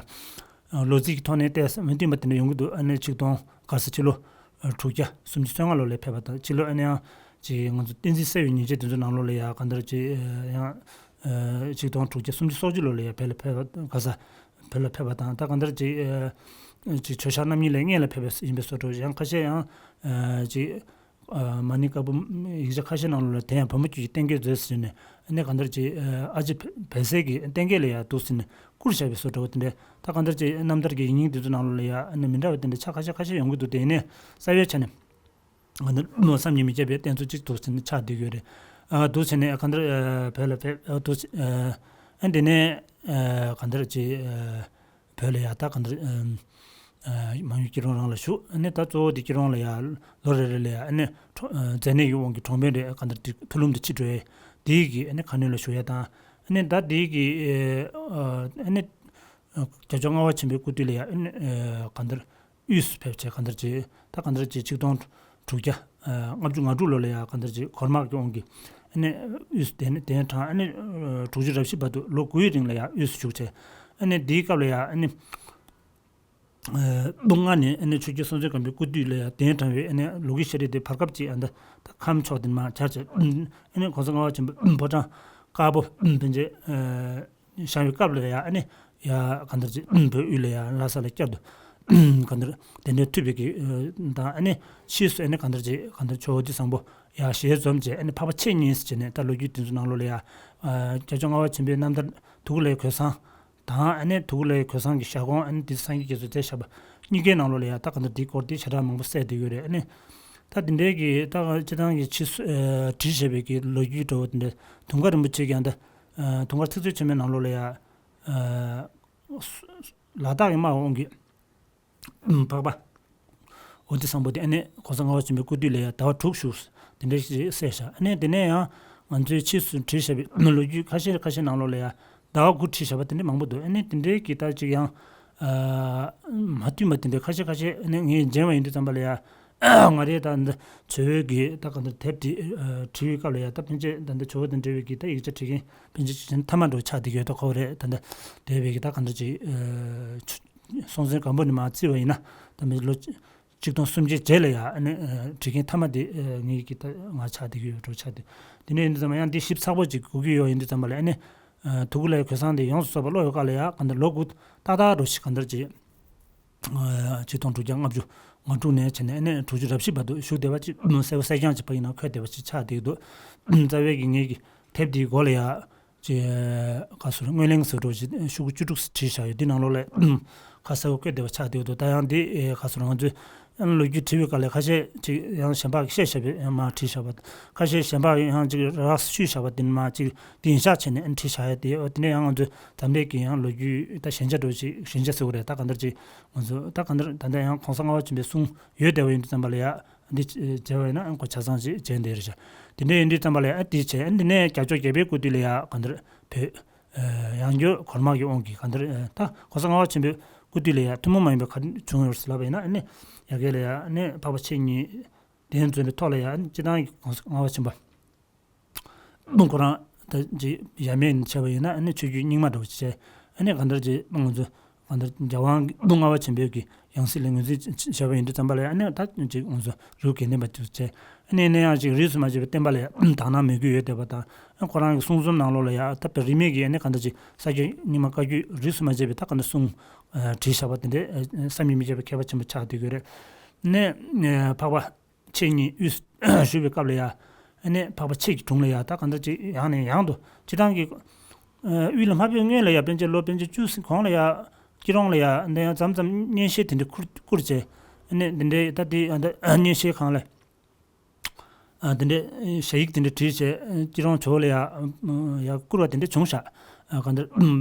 ལོ་རྩིས་ཀྱི་ཐོག་ནས་བལྟས་མི་མཐུན་པ་དེ་འདྲ་ཡོང་གི་འདུག་ཨ་ནི་ཆིག་སྟོང་ག་ས་ཕྱི་ལོ་དྲུག་བརྒྱ་སུམ་ཅུ་སོ་ལྔ་ལོ་ལ་ཕེབས་པ་དང་ཕྱི་ལོ་ཨ་ནི་ཡང་ཅིག་ང་ཚོ་བསྟན་འཛིན་གསལ་བའི་ཉིན་བྱེད་དེ་ཚོ་ནང་ལོགས་ལ་ཡ་གང་ལྟར་ཅིག་ཡང་ཆིག་སྟོང་དྲུག་བརྒྱ་སུམ་ཅུ་སོ་གཅིག་ལོ་ལ་ཡ་བོད་ལ་ཕེབས་པ་ག་ས་བོད་ལ་ཕེབས་པ་དང་ད་གང་ལྟར་ཅིག་ཅིག་ཆོས་ཞག་རྣམ་གཉིས་ལ་སྔོན་ལ་ཕེབས་པ་ཡིན་པའི་བཟོ་འདྲ་ཡང་ཁ་ཤས་ཡང་ཅིག་མ་ཎི་བཀའ་པོད་ཡིག་ཆ་ཁ་ཤས་ནང་ལོགས་ལ་དེ་ཡང་བུ་མོ་ཁྱོད་ཀྱིས་གཏན་འཁེལ་མཛད་ཟེར་ནས་ཨ་ནི་གང་ལྟར་ཅིག་ཨ་ཅེ་བལ་སྲས་ཀྱིས་གཏན་འཁེལ་ལ་ཡ་འདུག་ཟེར་ནས་བསྐུར་བཞག་པའི་བཟོ་འདྲ་བོ་དེ་འདྲ་ད་གང་ལྟར་ཅིག་རྣམ་ཐར་གྱི་ཡིག་རྙིང་དེ་ཚོ་ནང་ལོགས་ལ་ཡ་ཨ་ནི་མི་འདྲ་བ་དེ་འདྲ་ཆ་ཁ་ཤས་ཁ་ཤས་ཡོང་གི་འདུག་དེ་ཡིན་ནའི་རྩ་བའི་ཆ་ནས་ཨ་ནི་བསམ་གྱིས་མི་ཁྱབ་པའི་རྟེན་གཙོ་གཅིག་འདུག་ཟེར་ནས་ཆགས་བསྡད་ཡོད་རེད། ཨ་འདུག་ཟེར་ནས་གང་ལྟར་བོད་ལ་ཕེབས་འདུག་ཨ་འདི་ནས་གང་ལྟར་ཅིག་བོད་ལ་ཡ་ད་གང་ལྟར་མང་ཡུལ་སྐྱིད་གྲོང་རང་ལ་བཞུགས། ཨ་ནི་ད་གཙོ་བོ་དེ་སྐྱིད་གྲོང་ལ་ཡ་ལོ་རེ་རེ་ལ་ཡ་ཨ་ནི་མཛད་གནས་ཀྱི་དབང་གིས་གྲོང་དཔོན་རེ་ག་འདྲ་དེ་མཐོ་སློབ་ཏུ་ཕྱིན་འགྲོ་ཡས་དེའི་གི་ཨ་ནི་ཁ་སྣོན་ལ་ཞུགས་ཡས་དང་ཨ་ནི་ད་དེའི་གི་ཨ་ནི་རྒྱལ་མཆོག་ལྔ་པ་ཆེན་པོའི་སྐུ་དུས་ལ་ཡ་ཨ་ནི་ག་འདྲ་དབུས་སུ་ཕེབས་བྱས་ག་འདྲ་བྱས་ད་ག་འདྲ་བྱས་ཆིག་སྟོང་དྲུག་བརྒྱ་ལྔ་བཅུ་ང་དྲུག་ལོ་ལ་ཡ་ག་འདྲ་བྱས་གོར་དམག་གི་དབང་གིས་ཨ་ནི་དབུས་སུ་གདན་གདན་དྲངས། ཨ་ནི་དྲུག་ཅུ་རེ་བཞི་བར་དུ་ལོ་དགུའི་རིང་ལ་ཡ་དབུས་སུ་བཞུགས་བྱས་ཨ་ནི་དེའི་སྐབས་ལ་ཡ་ཨ་ནི། ལོ་ལྔ་ནས་ཨ་ནི་ཆོས་རྒྱལ་སྲོང་བཙན་སྒམ་པོའི་སྐུ་དུས་ལ་ཡང་གདན་དྲངས་པའི་ཨ་ནི་ལོ་རྒྱུས་བཤད་རེས་དེ་བར་སྐབས་ཅིག་ཨ་ནི་ད་ཁམས་ཕྱོགས་དེ་མར་གྱར་བྱས་ཨ་ནི་གོང་ས་ལྔ་པ་ཆེན་པོའི་ཕོ་བྲང་དཀར་པོ་ཕན་ཆད་བཞེངས་པའི་སྐབས་ལ་ཡང་ཨ་ནི་ཡ་གང་ལྟར་ཅིག་བོད་དབུས་ལ་ཡང་ལྷ་ས་ལ་བསྐྱར་དུ་གང་ལྟར་གདན་འདྲེན་ཐུབ་པའི་གི་དང་ཨ་ནི་ཕྱིས་སུ་ཨ་ནི་གང་ལྟར་ཅིག་གང་ལྟར་ཇོ་བོ་དྷི་སམ་བྷོ་ཡང་ཞལ་འཛོམས་བྱས་ཨ་ནི་འཕགས་པ་ཆེ་གཉིས་ཟེར་བྱས་ནས་ད་ལོ་རྒྱུས་དེ་ཚོ་ནང་ལོགས་ལ་ཡང་རྒྱལ་མཆོག་ལྔ་པ་ཆེན་པོའི་རྣམ་ཐར་དུ་ཀཱུ་ལའི་གོས་བཟང་། དང་ཨ་ནི་དུ་ཀཱུ་ལའི་གོས་བཟང་གི་ཞལ་གོང་ཨ་ནི་འདི་སངས་རྒྱས་རྒྱ་མཚོས་མཛད་བཞག་པ་གཉིས་ཀའི་ནང་ལོགས་ལ་ཡང་ད་ག་འདྲ་འདིའི་སྐོར་འདི་ཞེ་དྲག་མང་པོ་གསལ་བསྡད་ཡོད་རེད། ཨ་ནི་ད་འདི་འདྲའི་གི་ད་སྤྱི་བཏང་གི་ཕྱིས་སུ་བྲིས་བཞག་པའི་གི་ལོ་རྒྱུས་འདྲ་བོ་འདི་འདྲ་དུང་དཀར་རིན་པོ་ཆེ་གི་ཡང་ད་དུང་དཀར་ཚིག་མཛོད་ཆེན་མོའི་ནང་ལོགས་ལ་ཡང་ལ་དྭགས་ཀྱི་དམག་དབང་གིས་འཕགས་པ་འོ་དེ་བཟང་པོ་དེ་ཨ་ནི་གོང་ས་ལྔ་པ་ཆེན་པོའི་སྐུ་དུས་ལ་ཡང་ཟླ་བ་དྲུག་བཞུགས། དེ་འདྲ་ཞིག་གསལ་བཞག་ཨ་ནི་དེ་ནས་ཡང་ང་ཚོའི་ཕྱིས་སུ་བྲིས་བཞག་པའི་ལོ་རྒྱུས་ཁ་ཤས་ཁ་ཤས་ནང་ལོགས་ལ་ཡང་ཟླ་བ་དགུ་བྲིས་བཞག་པ་དེ་འདྲ་མང་པོ་འདུག་ཨ་ནི་དེ་འདྲའི་གི་ད་ཅིག་ཡང་མ་མཐུན་པ་དེ་འདྲ་ཁ་ཤས་ཁ་ཤས་ཨ་ནི་ངས་མཇལ་བ་ཡིན་དུས་ཙམ་པ་ལ་ཡང་ང་རའི་ད་འདི་ཇོ་བོའི་གི་ད་ག་འདི་དེབ་དེ་བྲིས་པའི་སྐབས་ལ་ཡང་ད་ཕན་ཆད་ད་འདི་ཇོ་བོ་དང་འབྲེལ་བའི་གི་ད་ཡིག་ཆ་བྲིས་མཁན་ཕན་ཆད་ཅིག་མཐའ་མ་འགྲོ་ཆགས་བསྡད་ཡོད་ད་ཁོ་རེད། ད་འདི་དེ་བའི་གི་ད་ག་འདི་ཅིག་སྲོང་བཙན་སྒམ་པོ་ནས་མར་བརྩིས་པ་ཡིན་ན་ད་མི་ལོ་གཅིག་སྟོང་སུམ་བརྒྱའི་རྗེས་ལ་ཡང་ཨ་ནི་བྲིས་མཁན་མཐའ་མ་དེ་ངེད་ཀྱི་ད་ང་ཆགས་བསྡད་ཀྱི་ཡོད་འགྲོ་ཆགས་བསྡད། དེ་ནས་ཡིན་དུས་ཙམ་ཡང་འདི་ཞིབ་ཚགས་པོ་ཅིག་དགོས་ཀྱི་ཡོད། ཡིན་དུས་ཙམ་པ་ལ་ཨ་ནི་དུ་ཀཱུ་ལའི་གོས་བཟང་དེ་ཡོངས་སུ་རྫོགས་པ་ཀློག་ཡོད་སྐབས་ལ་ཡང་གང་ལྟར་ལོ་དགུ་ཏག་ཏག་འགྲོ་ཞིག་གང་ལྟར་ཅིག་ཆིག་སྟོང་དྲུག་བརྒྱ་ལྔ་བཅུ་ང་དྲུག་ནས་བྱས་ནས་ཨ་ནི་དྲུག་ཅུ་རེ་བཞི་བར་དུ་བཞུགས་བསྡད་པ་ཅིག་གསལ་པོ་གསལ་རྐྱང་ཅིག་ཕ་ཡིན་ན་འཁོད་བསྡད་པ་ཅིག་ཆགས་བསྡད་ཀྱི་འདུག་རྩ་བའི་གི་ངེད་ཀྱི་དེབ་འདིའི་མགོ་ལ་ཡང་ཅེས་ཁ་སོར་སྔོན་གླེང་ཟེར་འགྲོ་ཞིག་ཤོག་གུ་བཅུ་དྲུག་བྲིས་བཞག་ཡོད། འདི་ནང་ལོགས་ལ་ཁ་གསལ་པོ་བཀོད་བསྡད་པ་ཆགས་བསྡད་འདུག་ད་ཡང་འདི་ཁ་སོར་ང་ཚོས་ལོ་རྒྱུས་བྲིས་པའི་སྐབས་ལ་ཁ་ཤས་ཅིག་ཡང་གཞན་པ་གིས་བཤད་བཞག་པའི་མར་བྲིས་བཞག་པ། ཁ་ཤས་གཞན་པ་ཡང་ཅིག་རགས་བཤུས་བཞག་པ་དེ་མར་ཅིག་བདེན་བཞག་བྱས་ནས་བྲིས་བཞག་ཡ་དེ་འོ་དེ་ནས་ཡང་ང་ཚོས་འཛམ་གླིང་གི་ཡང་ལོ་རྒྱུས་ད་ཞན་ཆ་འགྲོ་ཞིག་ཞན་ཆ་ཟེར་བ་རེད། ད་ག་འདྲ་ཅིག་ང་ཚོ་ད་ག་འདྲ་ད་ལྟ་ཡང་གོང་ས་ལྔ་པ་ཆེན་པོའི་གསུང་ཡོད་བསྡད་པ་ཡིན་དུས་ཙམ་པ་ལ་ཡ། འདི་བྱས་པ་ཡིན་ན་ཨ་ཁོ་ཆ་ཚང་ཞིག་བྱས་འདི་རེད་ཤག་དེ་འདྲ་ཡིན་དུས་ཙམ་པ་ལ་ཨ་འདི་བྱས་ཨ་འདི་ནས་རྒྱལ་མཆོག་བརྒྱད་པའི་སྐུ་དུས་ལ་ཡ་གང་ལྟར་བོད་ཡང་བསྐྱར་གོར་དམག་གི་དབང་གིས་གང་ལྟར་ད་གོང་ས་ལྔ་པ་ཆེན་པོའི་སྐུ་དུས་ལ་ཡ་ཐུན་མོང་མ་ཡིན་པའི་ཁ་བྱུང་ཡོད་ཟེར་ལབ་པ་ཡིན་ན་ཨ་ནི་ཡ་གི་ལ་ཡ་ཨ་ནི་འཕགས་པ་ཆེ་གཉིས་གདན་འཛོམས་པའི་ཐོག་ལ་ཡ་ཨ་ནི་སྤྱི་བཏང་གི་གོང་ས་ལྔ་པ་ཆེན་པོ། ཁོ་རང་ད་ཅིག་ཡ་མེད་ནས་བྱས་པ་ཡིན་ན་ཨ་ནི་ཆོས་བརྒྱུད་རྙིང་མ་འདྲ་བོ་ཅིག་བྱས་ཨ་ནི་གང་ལྟར་ཅིག་ང་ཚོ་གང་ལྟར་རྒྱལ་དབང་ལྔ་པ་ཆེན་པོའི་གི་ཡང་སྲིད་ལ་ངོས་འཛིན་བྱས་པ་ཡིན་དུས་ཙམ་པ་ལ་ཨ་ནི་ད་ཅིག་ང་ཚོ་རིའུ་དགེ་ལྡན་པ་ཅིག་བྱས་ཨ་ནི་ནས་ཡང་ཅིག་རིས་སུ་མ་ཆད་པའི་བསྟན་པ་ལ་དག་སྣང་མོས་གུས་ཡོད་བསྡད་པ་དང་ཨ་ཁོ་རང་གི་གསུང་རྩོམ་ནང་ལོགས་ལ་ཡང་ད་དཔེ་རིས་མེད་ཀྱི་ཨ་ནི་གང་ལྟར་ཅིག་ས་སྐྱ་རྙིང་མ་བཀའ་བརྒྱུད་རིས་སུ་མ་ཆད་པའི་ད་གང་ལྟར་གསུང་བྲིས་བཞག་པ་དེ་འདྲའི་བསམ་གྱིས་མི་ཁྱབ་པའི་མཁས་པ་ཆེན་པོ་ཆགས་བསྡད་ཀྱི་ཡོད་རེད། ནས་འཕགས་པ། ཆེ་གཉིས་དབུས་བཞུགས་པའི་སྐབས་ལ་ཡ། ཨ་ནི་འཕགས་པ་ཆེ་གི་དྲུང་ལ་ཡ་ད་གང་ལྟར་ཅིག་ཡང་ནས་ཡང་དུ་སྤྱི་བཏང་གི་དབུས་ལ་མ་ཕེབས་སྔོན་ལ་ཡ་པཎ་ཆེན་ལོ་པཎ་ཆེན་བཅུ་ཟིན་གོང་ལ་ཡ་སྐྱིད་རོང་ལ་ཡ་འདི་ཡང་མཚམས་མཚམས་སྙན་ཤལ་དེ་འདྲ་བསྐུར་བསྐུར་བྱས་ཨ་ནི་འདི་འདྲའི་ད་དེ་ཡང་ད་སྙན་ཤལ་གང་ལ་ཨ་འདི་འདྲའི་ཞ་ཡིག་དེ་འདྲ་བྲིས་བྱས་སྐྱིད་རོང་ཇོ་བོ་ལ་ཡ་ཡ་བསྐུར་བ་དེ་འདྲ་བྱུང་ཤག་ཨ་གང་ལྟར་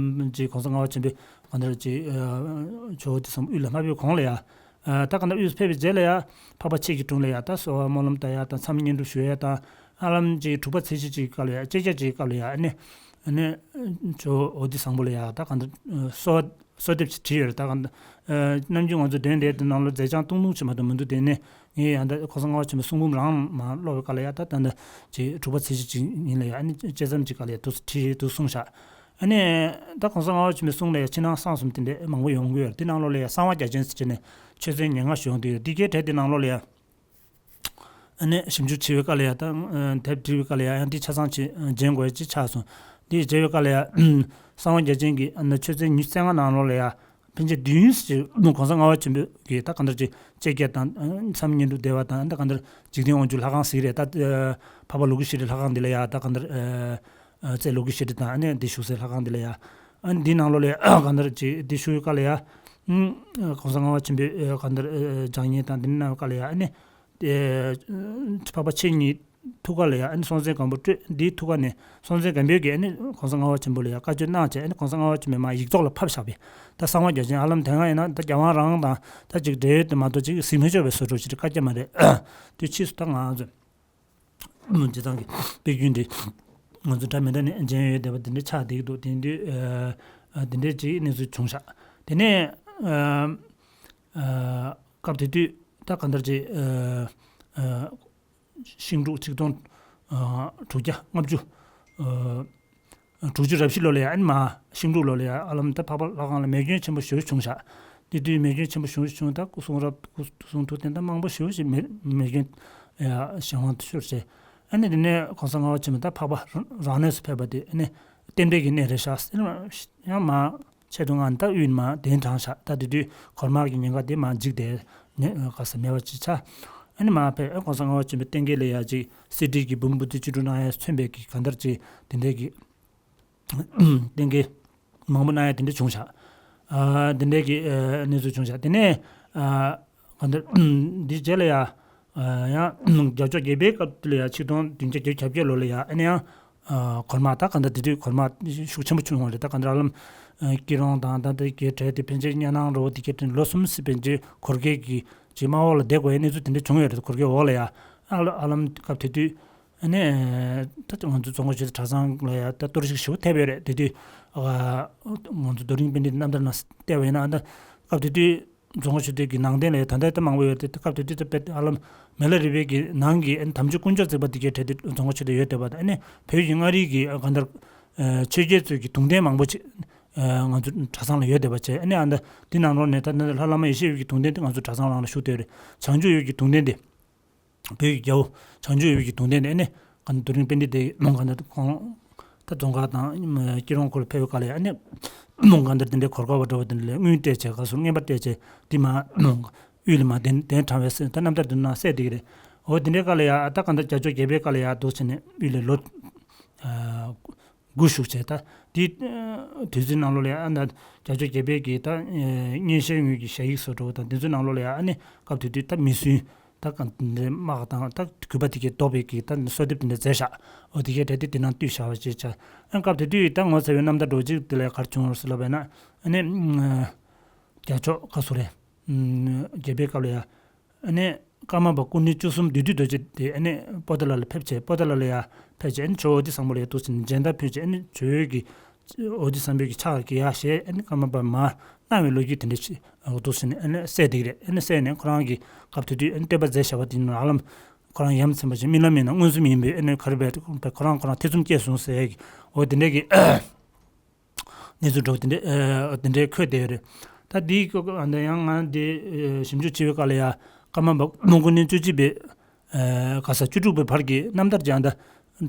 ཅིག་གོང་ས་ལྔ་པ་ཆེན་པོས་གང་ལྟར་ཅིག་ཨ་ཇོ་བོ་དེ་ཚོ་དབུས་ལ་མ་ཕེབས་གོང་ལ་ཡ། ཨ་ད་གང་ལྟར་དབུས་སུ་ཕེབས་པའི་རྗེས་ལ་ཡ་འཕགས་པ་ཆེ་གི་དྲུང་ལ་ཡ་ད་གསོལ་བ་སྨོན་ལམ་ད་ཡ་ད་མཚམས་བསྙེན་སྒྲུབ་ཞུ་ཡ་ད་ཧ་ལམ་ཅིག་དྲུག་པ་ཚེས་བཞི་ཅིག་སྐབས་ལ་ཡ་བཅད་རྒྱ་ཅིག་སྐབས་ལ་ཡ་ཨ་ནི་ཨ་ནི་ཇོ་བོ་འོ་དེ་བཟང་པོ་ལ་ཡ་ད་གང་ལྟར་གསོལ་བ་གསོལ་འདེབས་ཅིག་བྲིས་ཡོད་རེད། ད་གང་ལྟར་ཨ་ནམ་རྒྱུན་ང་ཚོ་འདོན་བསྡད་དེ་ནང་ལོགས་མཛད་བྱང་ཏུང་ཏུང་ཅིག་མ་གཏོགས་མི་འདུག་དེ་ནས། ངས་ཡང་ད་གོང་ས་ལྔ་པ་ཆེན་པོའི་གསུང་འབུམ་རང་མ་ཀློག་པའི་སྐབས་ལ་ཡ་ད་ད་ད་ཅིག་དྲུག་པ་ཚེས་བཞི་ཅིག་ཡིན་ལ་ཡ་ཨ་ནི་དཔྱད་མཚམས་ཅིག་སྐབས་ལ་ཡ་དུ་བྲིས་དུ་གསུངས་བཞག་ཨ་ནི་ད་གོང་ས་ལྔ་པ་ཆེན་པོའི་གསུང་ལ་ཡང་ཕྱི་ནང་གསང་གསུམ་དེ་འདྲ་མང་པོ་ཡོང་གི་ཡོད་རེད། དེ་ནང་ལོགས་ལ་ཡང་གསང་བ་རྒྱ་ཆེན་ཟེར་བྱས་ནས་ཆོས་ཚན་ཉེར་ལྔ་ཞིག་ཡོང་དུས་ཡོད། དེ་གའི་གྲས་དེ་ནང་ལོགས་ལ་ཡང་། ཨ་ནི་ཞིབ་འཇུག་བྱེད་པའི་སྐབས་ལ་ཡང་དང་དེབ་འབྲི་བའི་སྐབས་ལ་ཡང་ཡང་འདི་ཆ་ཚང་ཅིག་འཇོན་དགོས་ཅིག་ཆགས་སོང་། འདི་བྱེད་པའི་སྐབས་ལ་ཡང་གསང་བ་རྒྱ་ཆེན་གྱི་ཨ་ནི་ཆོས་ཚན་ཉི་ཤུ་རྩ་ལྔ་ནང་ལོགས་ལ་ཡང་ཕན་ཆད་བདུན་ཞིག་གོང་ས་ལྔ་པ་ཆེན་པོ་གི་ད་ག་འདྲ་ཅིག་བཅད་རྒྱ་དང་མཚམས་བསྙེན་སྒྲུབ་བདེ་བ་དང་ད་ག་འདྲ་འཇིག་རྟེན་དབང་ཕྱུག་ལྷ་ཁང་ཟེར་གྱི་རེད། ད་འཕགས་པ་ལོ་ཀི་ཤྲི་ལྷ་ཁང་འདི་ལ་ཡང་ད་ག་འདྲ་རྩེ་ལོ་ཀི་ཤྲི་དང་ཨ་ནི་འདི་བཞུགས་སའི་ལྷ་ཁང་འདི་ལ་ཡང་ཨ་ནི་འདི་ནང་ལོགས་ལ་ཡང་ག་འདྲ་ཅིག་འདི་བཞུགས་པའི་སྐབས་ལ་ཡང་གོང་ས་ལྔ་པ་ཆེན་པོས་ག་འདྲ་སྦྱང་བརྙན་དང་འདི་གནང་བའི་སྐབས་ལ་ཡང་ཨ་ནི། ཨེ། འཕགས་པ་ཆེ་གཉིས་ཐུགས་ཀ་ལ་ཡང་ཨ་ནི་སྲོང་བཙན་སྒམ་པོ་སྤྲོད། འདིའི་ཐུགས་ཀ་ནས་སྲོང་བཙན་སྒམ་པོས་ཀྱིས་ཨ་ནི་གོང་ས་ལྔ་པ་ཆེན་པོ་ལ་ཡང་བཀའ་ཆོས་གནང་བྱས། ཨ་ནི་གོང་ས་ལྔ་པ་ཆེན་པོས་མར་ཡིག་ཚོགས་ལ་ཕབ་བཞག་པས། ད་གསང་བ་རྒྱ་ཆེན་ཧ་ལམ་དེ་སྔ་ཡིན་ན་ད་རྒྱལ་དབང་རང་དང་ད་ཅིག་འབྲེལ་ཡོད་དེ་མ་གཏོགས་ཅིག་གཟིགས་མི་ཆོག་པའི་བཟོ་འདྲ་ཅིག་བཀའ་རྒྱ་མ་རེད། དེ་ཕྱིས་སུ་ད་ང་ཚོ་སྤྱི་བཏང་གི་དཔེ་རྒྱུན་འདི་ང་ཚོ་འདྲ་མི་འདྲ་ནས་མཇལ་ཡོད་བསྡད་པ་དེ་འདྲ་ཆགས་བསྡད་ཀྱི་འདུག་དེ་དུས་ཨ་ཨ་དེ་འདྲའི་ཅིག་གནས་ཚུལ་བྱུང་ཤག་དེ་ནས་ཨ། ཨ། སྐབས་དེ་དུས་ད་གང་ལྟར་ཅིག་ཨ། ཨ། ཤིང་འབྲུག་ཆིག་སྟོང་ཨ། དྲུག་བརྒྱ་ལྔ་བཅུ་ཨ། དྲུག་ཅུ་རེ་བཞི་ལོ་ལ་ཡང་ཨ་ནི་མ་ཤིང་འབྲུག་ལོ་ལ་ཡང་ཨ་ལམ་ད་འཕགས་པ་ལྷ་ཁང་ལ་མེ་སྐྱོན་ཆེན་པོ་ཞེ་པོ་བྱུང་ཤག་དེ་དུས་མེ་སྐྱོན་ཆེན་པོ་ཞེ་པོ་བྱུང་། ད་སྐུ་གསུང་རབ་སྐུ་གསུང་ཐུགས་རྟེན་ད་མང་པོ་ཞེ་པོ་ཞིག་མེ་མེ་སྐྱོན་ཡ་གཞན་དབང་དུ་ཤོར་བྱས། ཨ་ནི་དེ་ནས་གོང་ས་ལྔ་པ་ཆེན་པོ་ད་འཕགས་པ་རང་གནས་སུ་ཕེབས་པ་དེ་ཨ་ནི་རྟེན་འབྲེལ་གྱི་གནས་རེད་ཤག་ཟེར་ཡང་མ། ཆེད་དུ་ང་ད་དབུས་མ་གདན་དྲངས་བཞག་ད་དེ་དུས་གོར་དམག་གི་ཉེན་ཁ་དེ་མ་འཇིག་དེ་ནས་ག་ས་མེད་པ་ཅིག་ཆགས། ཨ་ནི་མ་ཕེབས་ཨ་གོང་ས་ལྔ་པ་ཆེན་པོའི་རྟེན་སྐལ་ལ་ཡ་ཅིག་གསེར་བྲིས་ཀྱི་འབུམ་པོ་ཏི་བཅུ་དྲུག་གནང་ཡ་མཚོན་པའི་གི་གང་ལྟར་ཅིག་དེ་འདྲའི་གི་རྟེན་སྐལ་མང་པོ་གནང་ཡ་དེ་འདྲ་བྱུང་བཞག་ཨ་དེ་འདྲའི་གི་ཨ་གནས་ཚུལ་བྱུང་བཞག་དེ་ནས་ཨ་གང་ལྟར་འདི་རྗེས་ལ་ཡ་ཨ་ཡང་རྒྱལ་མཆོག་བརྒྱད་པའི་སྐབས་དེ་ལ་ཡ་ཆིག་སྟོང་བདུན་བརྒྱ་བརྒྱད་ཅུ་གྱ་བརྒྱད་ལོ་ལ་ཡ་ཨ་ནི་ཡང་། ཨ་གོར་དམག་ད་གང་ལྟར་དེ་དུས་གོར་དམག་ཤུགས་ཆེན་པོ་བྱུང་བ་རེད། ད་གང་ལྟར་ཨ་ལམ་ཨ་སྐྱིད་རོང་དང་ད་ལྟའི་གའི་གྲས་དེ་ཕན་ཆད་གཉའ་ནང་རོ་དེ་གའི་གྲས་ལོ་གསུམ་སྲིད་པའི་རྗེས་གོར་གའི་གི་རྗེས་དམག་འོག་ལ་བསྡད་དགོས་ཡའི་གནས་ཚུལ་དེ་འདྲ་བྱུང་ཡོད་རེད། གོར་གའི་འོག་ལ་ཡ་ཨ་ལ་ཨ་ལམ་སྐབས་དེ་དུས་ཨ་ནི་ད་ང་ཚོ་རྫོང་དཀར་ཆོས་སྡེ་གྲྭ་ཚང་ལ་ཡ་ད་གཏོར་བཤིག་ཞེ་པོ་ཐེབས་ཡོད་རེད། དེ་དུས་ཨ་ང་ཚོ་རྡོ་རིང་པཎྜི་ཏ་རྣམ་ཐར་ནང་བལྟས་པ་ཡིན་ན་ཨ་ད་སྐབས་དེ་དུས། རྫོང་དཀར་ཆོས་སྡེ་གི་ནང་རྟེན་ལ་ད་ལྟ་ད་མང་པོ་ཡོད་དེ་སྐབས་དེ་དུས་ད་དཔེ་ཨ་ལམ་མི་ལ་རས་པའི་གི་ནང་གི་ཨ་ནི་དམ་ཆོས་དཀོན་མཆོག་བརྩེགས་པ་དེ་གའི་གྲས་དེ་རྫོང་དཀར་ཆོས་སྡེ་ཡོད་བསྡད་པ་དང་ཨ་ནི་བོད་ཀྱི་མངའ་རིས་ཀྱི་གང་ལྟར་ཆོས་རྒྱལ་ཚོའི་གི་གདུང་རྟེན་མང་པོ་ཅིག་ང་ཚོ་གྲྭ་ཚང་ལ་ཡོད་བསྡད་པ་བྱས། ཨ་ནི་ཨ་ད་དེ་ནང་ལོགས་ནས་ད་ལྷ་བླ་མ་ཡེ་ཤེས་འོད་ཀྱི་གདུང་རྟེན་དེ་ང་ཚོ་གྲྭ་ཚང་ནང་ལ་བཞུགས་བསྡད་རེད། བྱང་ཆུབ་འོད་ཀྱི་གདུང་རྟེན་དེ། བོད་ཀྱི་རྒྱལ་པོ་བྱང་ཆུབ་འོད་ཀྱི་གདུང་རྟེན་དེ་ཨ་ནི་ག་ནི་རྡོ་རིང་པཎྜི་ཏའི་ལུང་ག་ནི་ཁོང་ད་རྫོང་དཀར་དང་སྐྱིད་རོང་སྐོར་ཕེབས་པའི་སྐབས་ལ་ཨ་ནི་ལུང་ག་འདིར་དེ་འདྲའི་གོར་དཀར་བ་འདྲ་བོ་དེ་འདྲ་ལས་དངུལ་སྤྲད་བྱས་ག་སོ་རྔན་པ་སྤྲད་བྱས་འདི་མ་ལུང་དབུས་ལ་མ་གདན་གདན་དྲངས་པའི་སྲས་ད་རྣམ་ཐར་འདི་ནང་གསལ་བསྡད་ཀྱི་རེད། འོ་དེ་འདྲའི་སྐབས་ལ་ཡ་ད་ག་འདི་རྒྱལ་མཆོག་བརྒྱད་པའི་སྐབས་ལ་ཡ་འདུག་བྱས་ནས་དབུས་ལ་ལོ། སྒུ་ཞུགས་བྱས། ད་དེ་དུས་ཚོད་ནང་ལོགས་ལ་ཡང་ཨ་ད་རྒྱལ་མཆོག་བརྒྱད་པའི་གི་ད་སྙན་ཤལ་ངོས་ཀྱི་ཞལ་ཡིག་སོགས་འགྲོ་བ་དང་དེ་ཚོའི་ནང་ལོགས་ལ་ཡང་ཨ་ནི་སྐབས་དེ་དུས་ད་མི་སུན་ད་ག་འདྲའི་དམག་དང་ད་གུས་པ་དེ་གའི་ལྡོག་པའི་གི་ད་གསོལ་འདེབས་དེ་འདྲ་མཛད་བཞག་འོ་དེ་གའི་གྲས་དེ་དེ་ནང་བཏུས་བཞག་པ་ཅིག་བྱ། ཨ་སྐབས་དེ་དུས་ད་ངོ་ཚ་བའི་རྣམ་ཐར་འགྲོ་གཅིག་དེ་ལ་ག་རེ་བྱུང་རེད་ཟེར་ལབ་པ་ཡིན་ན་ཨ་ནི་རྒྱལ་མཆོག་ག་སུ་རེད། བརྒྱད་པའི་སྐབས་ལ་ཡང་། ཨ་ནི་ཀརྨ་པ་སྐུ་ཕྲེང་བཅུ་གསུམ་བདུད་འདུལ་རྡོ་རྗེ་དེ་ཨ་ནི་པོ་ཏཱ་ལ་ལ་ཕེབས་བྱས། པོ་ཏཱ་ལ་ལ་ཡང་ཕེབས་བྱས་ཨ་ནི་ཇོ་བོ་ཨོ་ཏི་བཟང་པོ་ལ་ཡང་འདུག་ཟེར་ནས་མཇལ་དར་ཕུལ་བྱས། ཨ་ནི་ཇོ་བོ་གི་ཨོ་ཏི་བཟང་པོའི་གི་ཕྱག་གི་ཡ་ཞེས་ཨ་ནི་ཀརྨ་པ་མར་གནང་བའི་ལོ་རྒྱུས་དེ་འདྲ་ཞིག་འདུག་ཟེར་ནས་ཨ་ནི་གསལ་བསྡད་ཀྱི་རེད། ཨ་ནི་གསལ་ནས་ཁོ་རང་གི་སྐབས་དེ་དུས་ཨ་ནི་བསྟན་པ་མཛད་བཞག་པ་དེ་ནི་ཧ་ལམ་ཁོ་རང་ཡ་མཚན་པ་ཅིག་རྨི་ལམ་ཡིན་ན་མངོན་སུམ་ཡིན་པའི་ཨ་ནི་ག་རེ་བས་ཁོ་རང་ཁོ་རང་ཐེ་ཚོམ་སྐྱེས་སོང་ཟེར་གི་འོ་དེ་འདྲ་གི། གནས་ཚུལ་འདྲ་བོ་དེ་འདྲ་ཨ་དེ་འདྲའི་འཁོད་བསྡད་ཡོད་རེད། ད་འདིའི་སྐབས་ཨ་འདི་ཡང་ང་འདི་ཨ་ཞིབ་འཇུག་བྱེད་པའི་སྐབས་ལ་ཡང་ཀརྨ་པ་སྐུ་ཕྲེང་བཅུ་གཅིག་པའི་ཨ་ག་ས་བཅུ་དྲུག་པའི་བར་གྱི་རྣམ་ཐར་ཅིག་ཨ་འདི་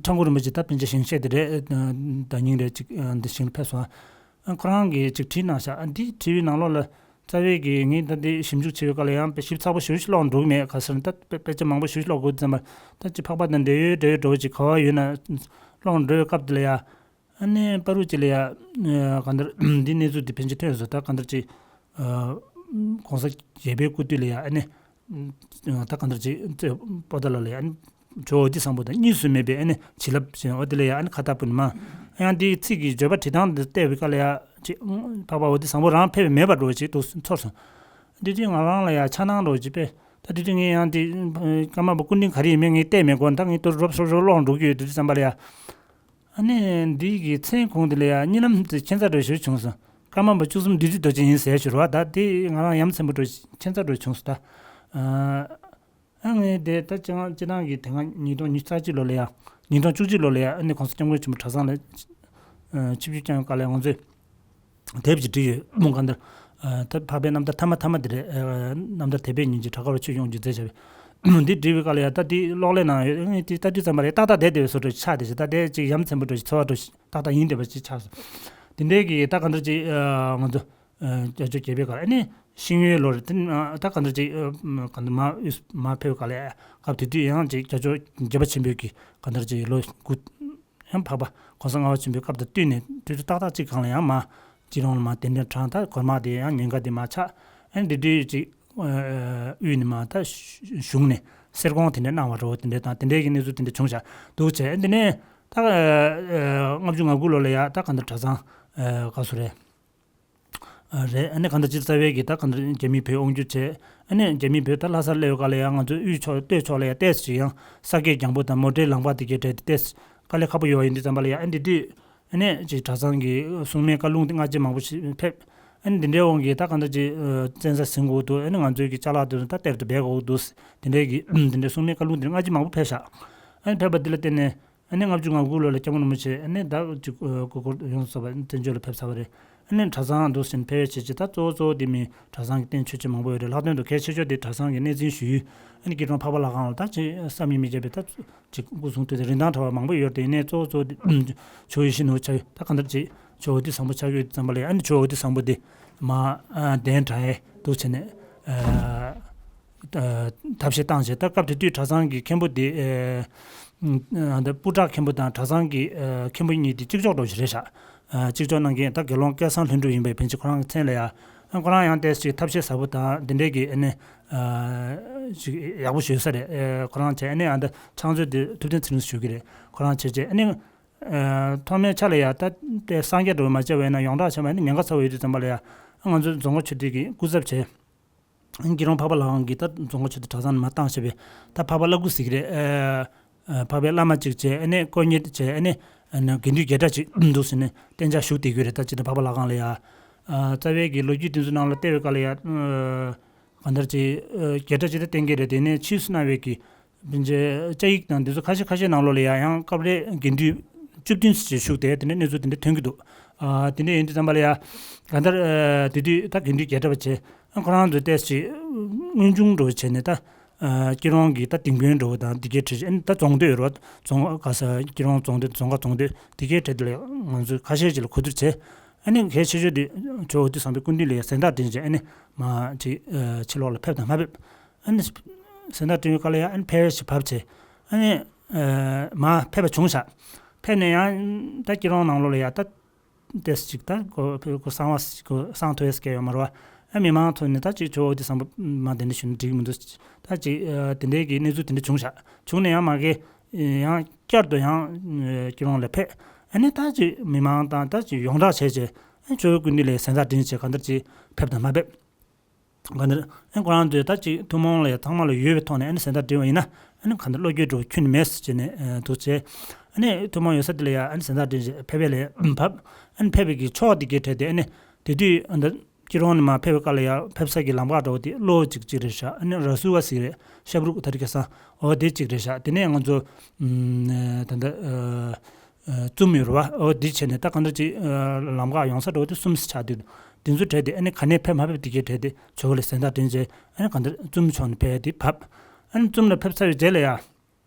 ཁྲ་འགུ་རིན་པོ་ཆེ་ད་པཎ་ཆེན་ཞིང་གཤེགས་དེ་རེད། ཨ་ཟླ་ཉིན་རེ་གཅིག་ཨ་འདི་ཞིང་ལ་ཕེབས་སོང་། ཨ་ཁོ་རང་གིས་ཅིག་བྲིས་གནང་ཤག་ཨ་འདི་བྲིས་པའི་ནང་ལོགས་ལ་རྩ་བའི་གི་ངས་ད་འདི་ཞིབ་འཇུག་བྱེད་པའི་སྐབས་ལ་ཡང་དཔེ་ཞིབ་ཚགས་པོ་ཞེ་པོ་ཞིག་ཀློག་འགྲོ་གི་མེད། ག་ཟེར་ན་ད་དཔེ་དཔེ་ཆ་མང་པོ་ཞེ་པོ་ཞིག་ཀློག་དགོས་ཙམ་པ་ད་ཅིག་འཕགས་པ་དང་འབྲེལ་ཡོད་འབྲེལ་ཡོད་འདྲ་བོ་ཅིག་ག་བ་ཡོད་ན་ཀློག་འགྲོ་བའི་སྐབས་དེ་ལ་ཡང་། ཨ་ནི་པ་རུ་ཅི་ལ་ཡ། ཨ་གང་ལྟར་འདི་གནས་ཚུལ་འདི་ཕན་ཆད་ཐོན་སོང་། ད་གང་ལྟར་ཅི། ཨ་གོང་ས་རྒྱལ་པོའི་སྐུ་དུས་ལ་ཡ་ཨ་ནི། ཨ་ད་གང་ལྟར་ཅི་ཙེ་པོ་ཏཱ་ལ་ལ་ཡ་ཨ་ནི། ཇོ་བོ་ཨོ་ཏི་བཟང་པོ་དང་གཉིས་སུ་མེད་པའི་ཨ་ནི་བྱིན་རླབས་ཞེས་འོ་དེ་ལ་ཡ་ཨ་ནི་ཁ་བཏགས་པོ་ནི་མ། ཡང་འདིའི་ཚིག་གི་བརྗོད་པ་འབྲི་སྟངས་འདི་བལྟས་པའི་སྐབས་ལ་ཡ་ཅི། འཕགས་པ་ཨོ་ཏི་བཟང་པོ་རང་ཕེབས་པ་མེད་པ་འདྲ་བོ་ཅིག་ཏུ་ཚོར་སོང་། འདི་དུས་ང་རང་ལ་ཡ་འཆར་སྣང་འདྲ་བོ་ཅིག་དཔེ། ད་དེ་དུས་ངས་ཡང་དེ་ཀརྨ་པ་སྐུ་ཕྲེང་ག་རེ་ཡིན་མིན་ངས་བལྟས་མེད་གོ་ད་ངས་དོ་རོབ་སོབ་སོབ་ཀློག་འགྲོ་གི་ཡོད་དུས་བསམ་པ་ལ་ཡ། ཨ་ནི་འདི་གི་མཚན་གུང་དེ་ལ་ཡ་གཉིད་ལམ་དེ་ཁྱད་མཚར་འདྲ་ཞིག་བྱུང་སོང་། ཀརྨ་པ་བཅུ་གསུམ་བདུད་རྩི་རྡོ་རྗེ་ཡིན་ཟེར་ཞུ་རོགས། ད་དེ་ང་རང་ཡ་མཚན་པོ་འདྲ་ཁྱད་མཚར་འདྲ་བྱུང་སོང་ད། ཨ་ངས་དེ་ད་སྤྱི་སྤྱི་བཏང་གི་དེ་སྔ་ཉིས་སྟོང་ཉི་ཤུ་རྩ་གཅིག་ལོ་ལ་ཡ་ཉིས་སྟོང་བཅུ་གཅིག་ལོ་ལ་ཡ་ཨ་ནི་གོང་ས་སྐྱབས་མགོན་ཆེན་པོ་གྲྭ་ཚང་ལ་ ཆིབས་བསྒྱུར་བསྐྱངས་སྐབས་ལ་ང་ཚོས་དེབ་ཅིག་བྲིས་ཡོད་མོ། གང་ལྟར་ད་འཕགས་པའི་རྣམ་ཐར་ཐ་མ་ཐ་མ་དེ་རེད། རྣམ་ཐར་དེ་པའི་ཉིན་གྱི་བྲག་དཀར་པོ་ཆོས་སྐྱོང་སྒྱུ་རྩལ་བྱ་བའི་འདི་བྲིས་པའི་སྐབས་ལ་ཡ། ད་འདི་གློག་ཀླད་ནང་ཡོད་ཨ་ནི་འདི་ལྟ་དུས་ཙམ་པ་ལ་ཏག་ཏག་བསྡད་བསྡད་པའི་བཟོ་འདྲ་ཆགས་བསྡད་ཤག་ད་དེ་ཅིག་ཡ་མཚན་པོ་འདྲ་ཞིག་ཚོར་བ་འདྲ་ཞིག་ཏག་ཏག་ཡིན་བསྡད་པ་ཅིག་ཆགས་སོང་། དེ་འདྲའི་གི་ད་གང་ལྟར་ཅིག་ང་ཚོ་རྒྱ་ཆོས་རྒྱལ་པོའི་སྐབས་ཨ་ནི་ཤིང་ཡོས་ལོར་དེ་ད་གང་ལྟར་ཅིག་གང་ལྟར་མ་དབུས་མ་ཕེབས་སྐབས་ལ་སྐབས་དེ་དུས་ཡང་ཅིག་རྒྱ་ཆོས་རྒྱལ་པོ་ཆེན་པོའི་གི་གང་ལྟར་ཅིག་ལོ་དགུ། ཡང་འཕགས་པ་གོང་ས་ལྔ་པ་ཆེན་པོའི་སྐབས་དང་བསྟུན་ནས་དུས་ཚོད་ཏག་ཏག་གཅིག་སྒང་ལ་ཡང་མ་སྤྱི་རོང་ལ་མ་གདན་འདྲེན་དྲངས། ད་གོར་མ་དེ་ཡང་ཉེན་ཁ་དེ་མ་ཆགས། ཨ་ནི་འདི་དུས་ཅིག་དབུས་ནས་མ་ད་གཞུང་ནས་གསེར་ཀོང་དེ་འདྲ་གནང་བ་རོ། དེ་འདྲ་དང་དེ་འདྲའི་གི་གནས་ཚུལ་དེ་འདྲ་བྱུང་བཞག་འདུག་བྱས། ཨ་འདི་ནས་ད་ལྔ་བཅུ་ང་དགུ་ལོ་ལ་ཡ་ད་གང་ལྟར་གྲྭ་ཚང་ག་སུ་རེད། རེད། ཨ་ནི་གང་ལྟར་སྤྱིར་རྩ་བའི་གི་ད་གང་ལྟར་རྒྱ་མི་བོད་དབང་སྒྱུར་བྱས། ཨ་ནི་རྒྱ་མི་བོད་ད་ལྷ་སར་སླེབས་པའི་སྐབས་ལ་ཡང་ང་ཚོའི་དབུས་ཕྱོགས་སྟོད་ཕྱོགས་ལ་ཡང་ཏོག་ཙམ་ཅིག་ཡང་ས་དགེ་རྒྱང་པོ་དང་མོ་ཊའི་ལམ་ཁ་དེ་གའི་གྲས་དེ་ཏོག་ཙམ་དཀའ་ལས་ཁག་པོ་ཡོད་པ་ཡིན་དུས་ཙམ་པ་ལ་ཡང་། ཨ་འདི་དུས་ཨ་ནི་ཅིག་གྲྭ་ཚང་གི་སྲུང་མའི་བཀའ་ལུང་དེ་སྔ་རྗེས་མང་པོ་ཞིག་ཕེབས། ཨ་ནི་འདི་འདྲའི་དབང་གིས་ད་གང་ལྟར་ཅིག་བཙན་ས་ཟིན་དགོས་འདུག་ཨ་ནི་ང་ཚོའི་གི་ཅ་ལག་དེ་ཚོ་ད་གཏེར་དུ་སྦས་དགོས་འདུག་དེ་འདྲའི་གི་དེ་འདྲའི་སྲུང་མའི་བཀའ་ལུང་དེ་སྔ་རྗེས་མང་པོ་ཕེབས་ཤག་ཨ་ནི་ཕེབས་པ་འདི་ལ་བརྟེན་ནས། ཨ་ནི་ལྔ་བཅུ་ང་དགུ་ལོ་ལ་སྐྱབས་མགོན་རིན་པོ་ཆེ་ཨ་ནི་ད་ཅིག་སྐུ་འཁོར་ཡོངས་སུ་རྫོགས་པ་བཙན་བྱོལ་ལ་ཕེབས་ཚར་བ་རེད། ཨ་ནི་གྲྭ་ཚང་འདུག་ཟིན་ཕེབས་པའི་བྱས་རྗེས་ད་གཙོ་བོ་གཙོ་བོ་དེ་མི་གྲྭ་ཚང་གི་རྟེན་མཆོད་ཆས་མང་པོ་ཡོད་རེད། ལྷག་དོན་དུ་གལ་ཆེ་ཤོས་དེ་གྲྭ་ཚང་གི་གནས་འཛིན་ཞུ་ཡུལ་ཨ་ནི་སྐྱིད་གྲོང་འཕགས་པ་ལྷ་ཁང་ལ་ད་ཅིག་བསམ་ཡས་མི་བརྒྱབ་པའི་ད་ཅིག་སྐུ་གསུང་ཐུགས་དེ་རིན་ཐང་བྲལ་བ་མང་པོ་ཡོད་རེད། དེ་ནས་གཙོ་བོ་གཙོ་བོ་དེ་ཇོ་བོ་ཡིད་བཞིན་ནོར་བུ་ཆགས་ཡོད། ད་གང་ལྟར་ཅིག་ཇོ་བོ་འདི་བཟང་པོ་ཆགས་ཡོད་ཙམ་པ་ལས། ཨ་ནི་ཇོ་བོ་འདི་བཟང་པོ་དེ་མ་གདན་དྲངས་ཡས་འདུག་བྱས་ནས། ཐབས་ཤེས་བཏང་བྱས། ད་སྐབས་དེ་དུས་གྲྭ་ཚང་གི་མཁན་པོ་དེ་ཨ་ད་སྤུ་བྲག་མཁན་པོ་དང་གྲྭ་ཚང་གི་ཨ་མཁན་པོ་གཉིས་དེ་གཅིག་ལྕོགས་འདྲ་བོ་ཞིག་རེད་ཤག་ཨ་གཅིག་ལྕོགས་གནང་མཁན་ད་དགེ་སློང་སྐལ་བཟང་ལྷུན་གྲུབ་ཡིན་པའི་ཕན་ཆད་ཁོ་རང་གི་མཚན་ལ་ཡ། ཨ་ཁོ་རང་ཡང་ཏོག་ཙམ་ཐབས་ཤེས་ཟབ་པོ་དང་དེ་འདྲའི་གི་ཨ་ནི་ཨ་ཅིག་ཡག་པོ་ཞུ་ས་རེད། ཨ་ཁོ་རང་བྱས་ཨ་ནི་ཨ་ད་ཕྱག་མཛོད་དེ་ཐུབ་བསྟན་ཚེ་རིང་ཞུ་གི་རེད། ཁོ་རང་བྱས་བྱས་ཨ་ནི་ཨ་ཐོག་མའི་ཆ་ལ་ཡ་ད་དེ་གསང་རྒྱ་འདྲ་བོ་མ་བྱས་པ་ཡིན་ན་ཡོངས་གྲགས་བྱས་པ་ཡིན་ན་ཉེན་ཁ་ཚ་བོ་ཡོད་དུས་ཙམ་པ་ལ་ཡ། ཨ་ང་ཚོ་རྫོང་དཀར་ཆོས་སྡེ་གི་སྐུ་ཚབ་བྱས། སྐྱིད་གྲོང་འཕགས་པ་ལྷ་ཁང་གི་ད་རྫོང་དཀར་ཆོས་སྡེ་གྲྭ་ཚང་ནས་མར་བཏང་བྱས་པའི་ད་འཕགས་པ་བླ་སྐུ་ཟེར་གི་རེད། ཨ་ཨ་འཕགས་པའི་བླ་མ་གཅིག་བྱས། ཨ་ནི་དཀོན་གཉེར་བྱས། ཨ་ནི་ཨ་ནི་དགེ་འདུན་བརྒྱད་གྲྭ་གཅིག་འདུག་ཟེར་ནས་གཏན་འཇགས་བཞུགས་བསྡད་ཀྱི་ཡོད་རེད། ད་སྤྱིར་བཏང་འཕགས་པ་ལྷ་ཁང་ལ་ཡ། ཨ་རྩ་བའི་གི་ལོ་རྒྱུས་དེ་ཚོ་ནང་ལ་བལྟས་པའི་སྐབས་ལ་ཡ། ཨ་གང་ལྟར་ཅིག་ཨ་བརྒྱད་གྲྭ་གཅིག་ད་གཏན་འཁེལ་རེད། དེ་ནས་ཕྱིས་སུ་གནང་བའི་གི་ཕན་ཆད་བཅའ་ཡིག་དང་འདི་ཚོ་ཁ་ཤས་ཁ་ཤས་ནང་ལོགས་ལ་ཡ་ཡང་སྐབས་རེ་དགེ་འདུན་བཅུ་བདུན་ཙམ་ཞིག་བཞུགས་ཏེ་དེ་འདྲའི་གནས་ཚུལ་དེ་འདྲ་ཐོན་གྱི་འདུག་ཨ་དེ་འདྲ་ཡིན་དུས་ཙམ་པ་ལ་ཡ། གང་ལྟར་ཨ་དེ་དུས་ད་དགེ་འདུན་བརྒྱད་གྲྭ་པ་བྱས། ཨ་ཁོ་རང་ཚོས་ཏོག་ཙམ་ཅིག་དངོས་བྱུང་འདྲ་བོ་བྱས་ནས་ད་ཨ་སྐྱིད་གྲོང་གི་ད་ལྡིང་དཔོན་འདྲ་བོ་དང་འདི་གའི་གྲས་ཅིག་ཨ་ནི་ད་རྫོང་སྡོད་རོ། རྫོང་ག་ས་སྐྱིད་གྲོང་རྫོང་སྡོད། རྫོང་ཁག་རྫོང་སྡོད་འདི་གའི་གྲས་དེ་ལ་ང་ཚོས་ཁ་ཤས་ཅིག་ལ་གོ་བསྡུར་བྱས། ཨ་ནི་གལ་ཆེ་ཤོས་དེ་ཇོ་བོ་འདི་བཟང་པོའི་སྐུ་མདུན་ལ་ཡ་གཟེངས་རྟགས་སྤྲིངས་བྱས། ཨ་ནི་མ་ཅིག་ཨ་ཕྱི་ལོགས་ལ་ཕེབས་དང་མ་ཕེབས། ཨ་ནི་གཟེངས་རྟགས་སྤྲིངས་པའི་སྐབས་ལ་ཡ་ཨ་ནི་ཕེབས་ཡས་ཞིག་བབས་བྱས། ཨ་ནི་ཨ་མ་ཕེབས་པ་བྱུང་ཤག་ཕེབས་ནས་ཡང་ད་སྐྱིད་གྲོང་ནང་ལོགས་ལ་ཡ་ད་ཏོག་ཙམ་ཅིག་ད་ཁོ་ཁོ་གསང་བ་ཁོ་གསང་ཐུབ་ཡས་སྐལ་ཡོད་མ་རེད་བ། ཨ་མི་མང་ཐོག་ནས་ད་ཅིག་ཇོ་བོ་འདི་བཟང་པོ་མ་གདན་འདྲེན་ཞུས་ན་འགྲིག་གི་མི་འདུག་ད་ཅིག་ཨ་དེ་འདྲའི་གི་གནས་ཚུལ་དེ་འདྲ་བྱུང་ཤག་བྱུང་ནས་ཡང་མ་གི་ཡང་བསྐྱར་དུ་ཡང་ཨ་སྐྱིད་གྲོང་ལ་ཕེབས། ཨ་ནི་ད་ཅིག་མི་མང་དང་ད་ཅིག་ཡོངས་གྲགས་བྱས་བྱས། ཨ་ཇོ་བོའི་སྐུ་མདུན་ལ་གཟེངས་རྟགས་སྤྲིངས་བྱས། གང་ལྟར་ཅིག་ཕེབས་དང་མ་ཕེབས། གང་ལྟར་ཨ་ཁོ་རང་ཚོས་ད་ཅིག་ཐུགས་སྨོན་ལ་ཡ་ཚང་མ་ལ་ཡོད་པའི་ཐོག་ནས་ཨ་ནི་གཟེངས་རྟགས་སྤྲིངས་པ་ཡིན་ན། ཨ་ནི་གང་ལྟར་བློ་འགྱོད་འདྲ་བོ་ཁྱོན་ནས་མེད་ཟེར་བྱས་ནས་ཨ་འདུག་བྱས། ཨ་ནི་ཐུགས་སྨོན་ཡོད་ས་དེ་ལ་ཡ་ཨ་ནི་གཟེངས་རྟགས་སྤྲིངས་བྱས་ཕེབས་པ་ལ་བབས། ཨ་ནི་ཕེབས་པའི་གི་ཕྱོགས་དེ་གའི་གྲས་དེ་ཨ་ནི་དེ་དུས་ཨ་ད་སྐྱིད་གྲོང་ནས་མར་ཕེབས་པའི་སྐབས་ལ་ཡ་ཕེབས་ས་གི་ལམ་ཁ་འདྲ་བོ་དེ་གློ་བོ་ཅིག་ཅིག་རེད་ཤག་ཨ་ནི་ར་སུ་བ་ཟིག་རེད། ཤབ་རུག་ད་རི་ཁ་སང་འོ་དེ་ཅིག་རེད་ཤག་དེ་ནས་ང་ཚོ་ཨ་ད་ད་ཨ་ཨ་བཙུམ་ཡོད་རེད་བ། འོ་འདི་བྱས་ནས་ད་གང་ལྟར་ཅིག་ཨ་ལམ་ཁ་ཡོང་ས་འདྲ་བོ་དེ་གསུམ་ཙམ་ཆགས་འདུག་འདི་ཚོ་གྲས་དེ་ཨ་ནི་ག་ནས་ཕེབས་མ་ཕེབས་དེ་གའི་གྲས་དེ་ཇོ་བོ་ལ་གཟེངས་རྟགས་སྤྲིངས་བྱས། ཨ་ནི་གང་ལྟར་བཙུམ་ཕྱོགས་ནས་ཕེབས་དེ་བབས། ཨ་ནི་བཙུམ་ལ་ཕེབས་ཚར་བའི་རྗེས་ལ་ཡ།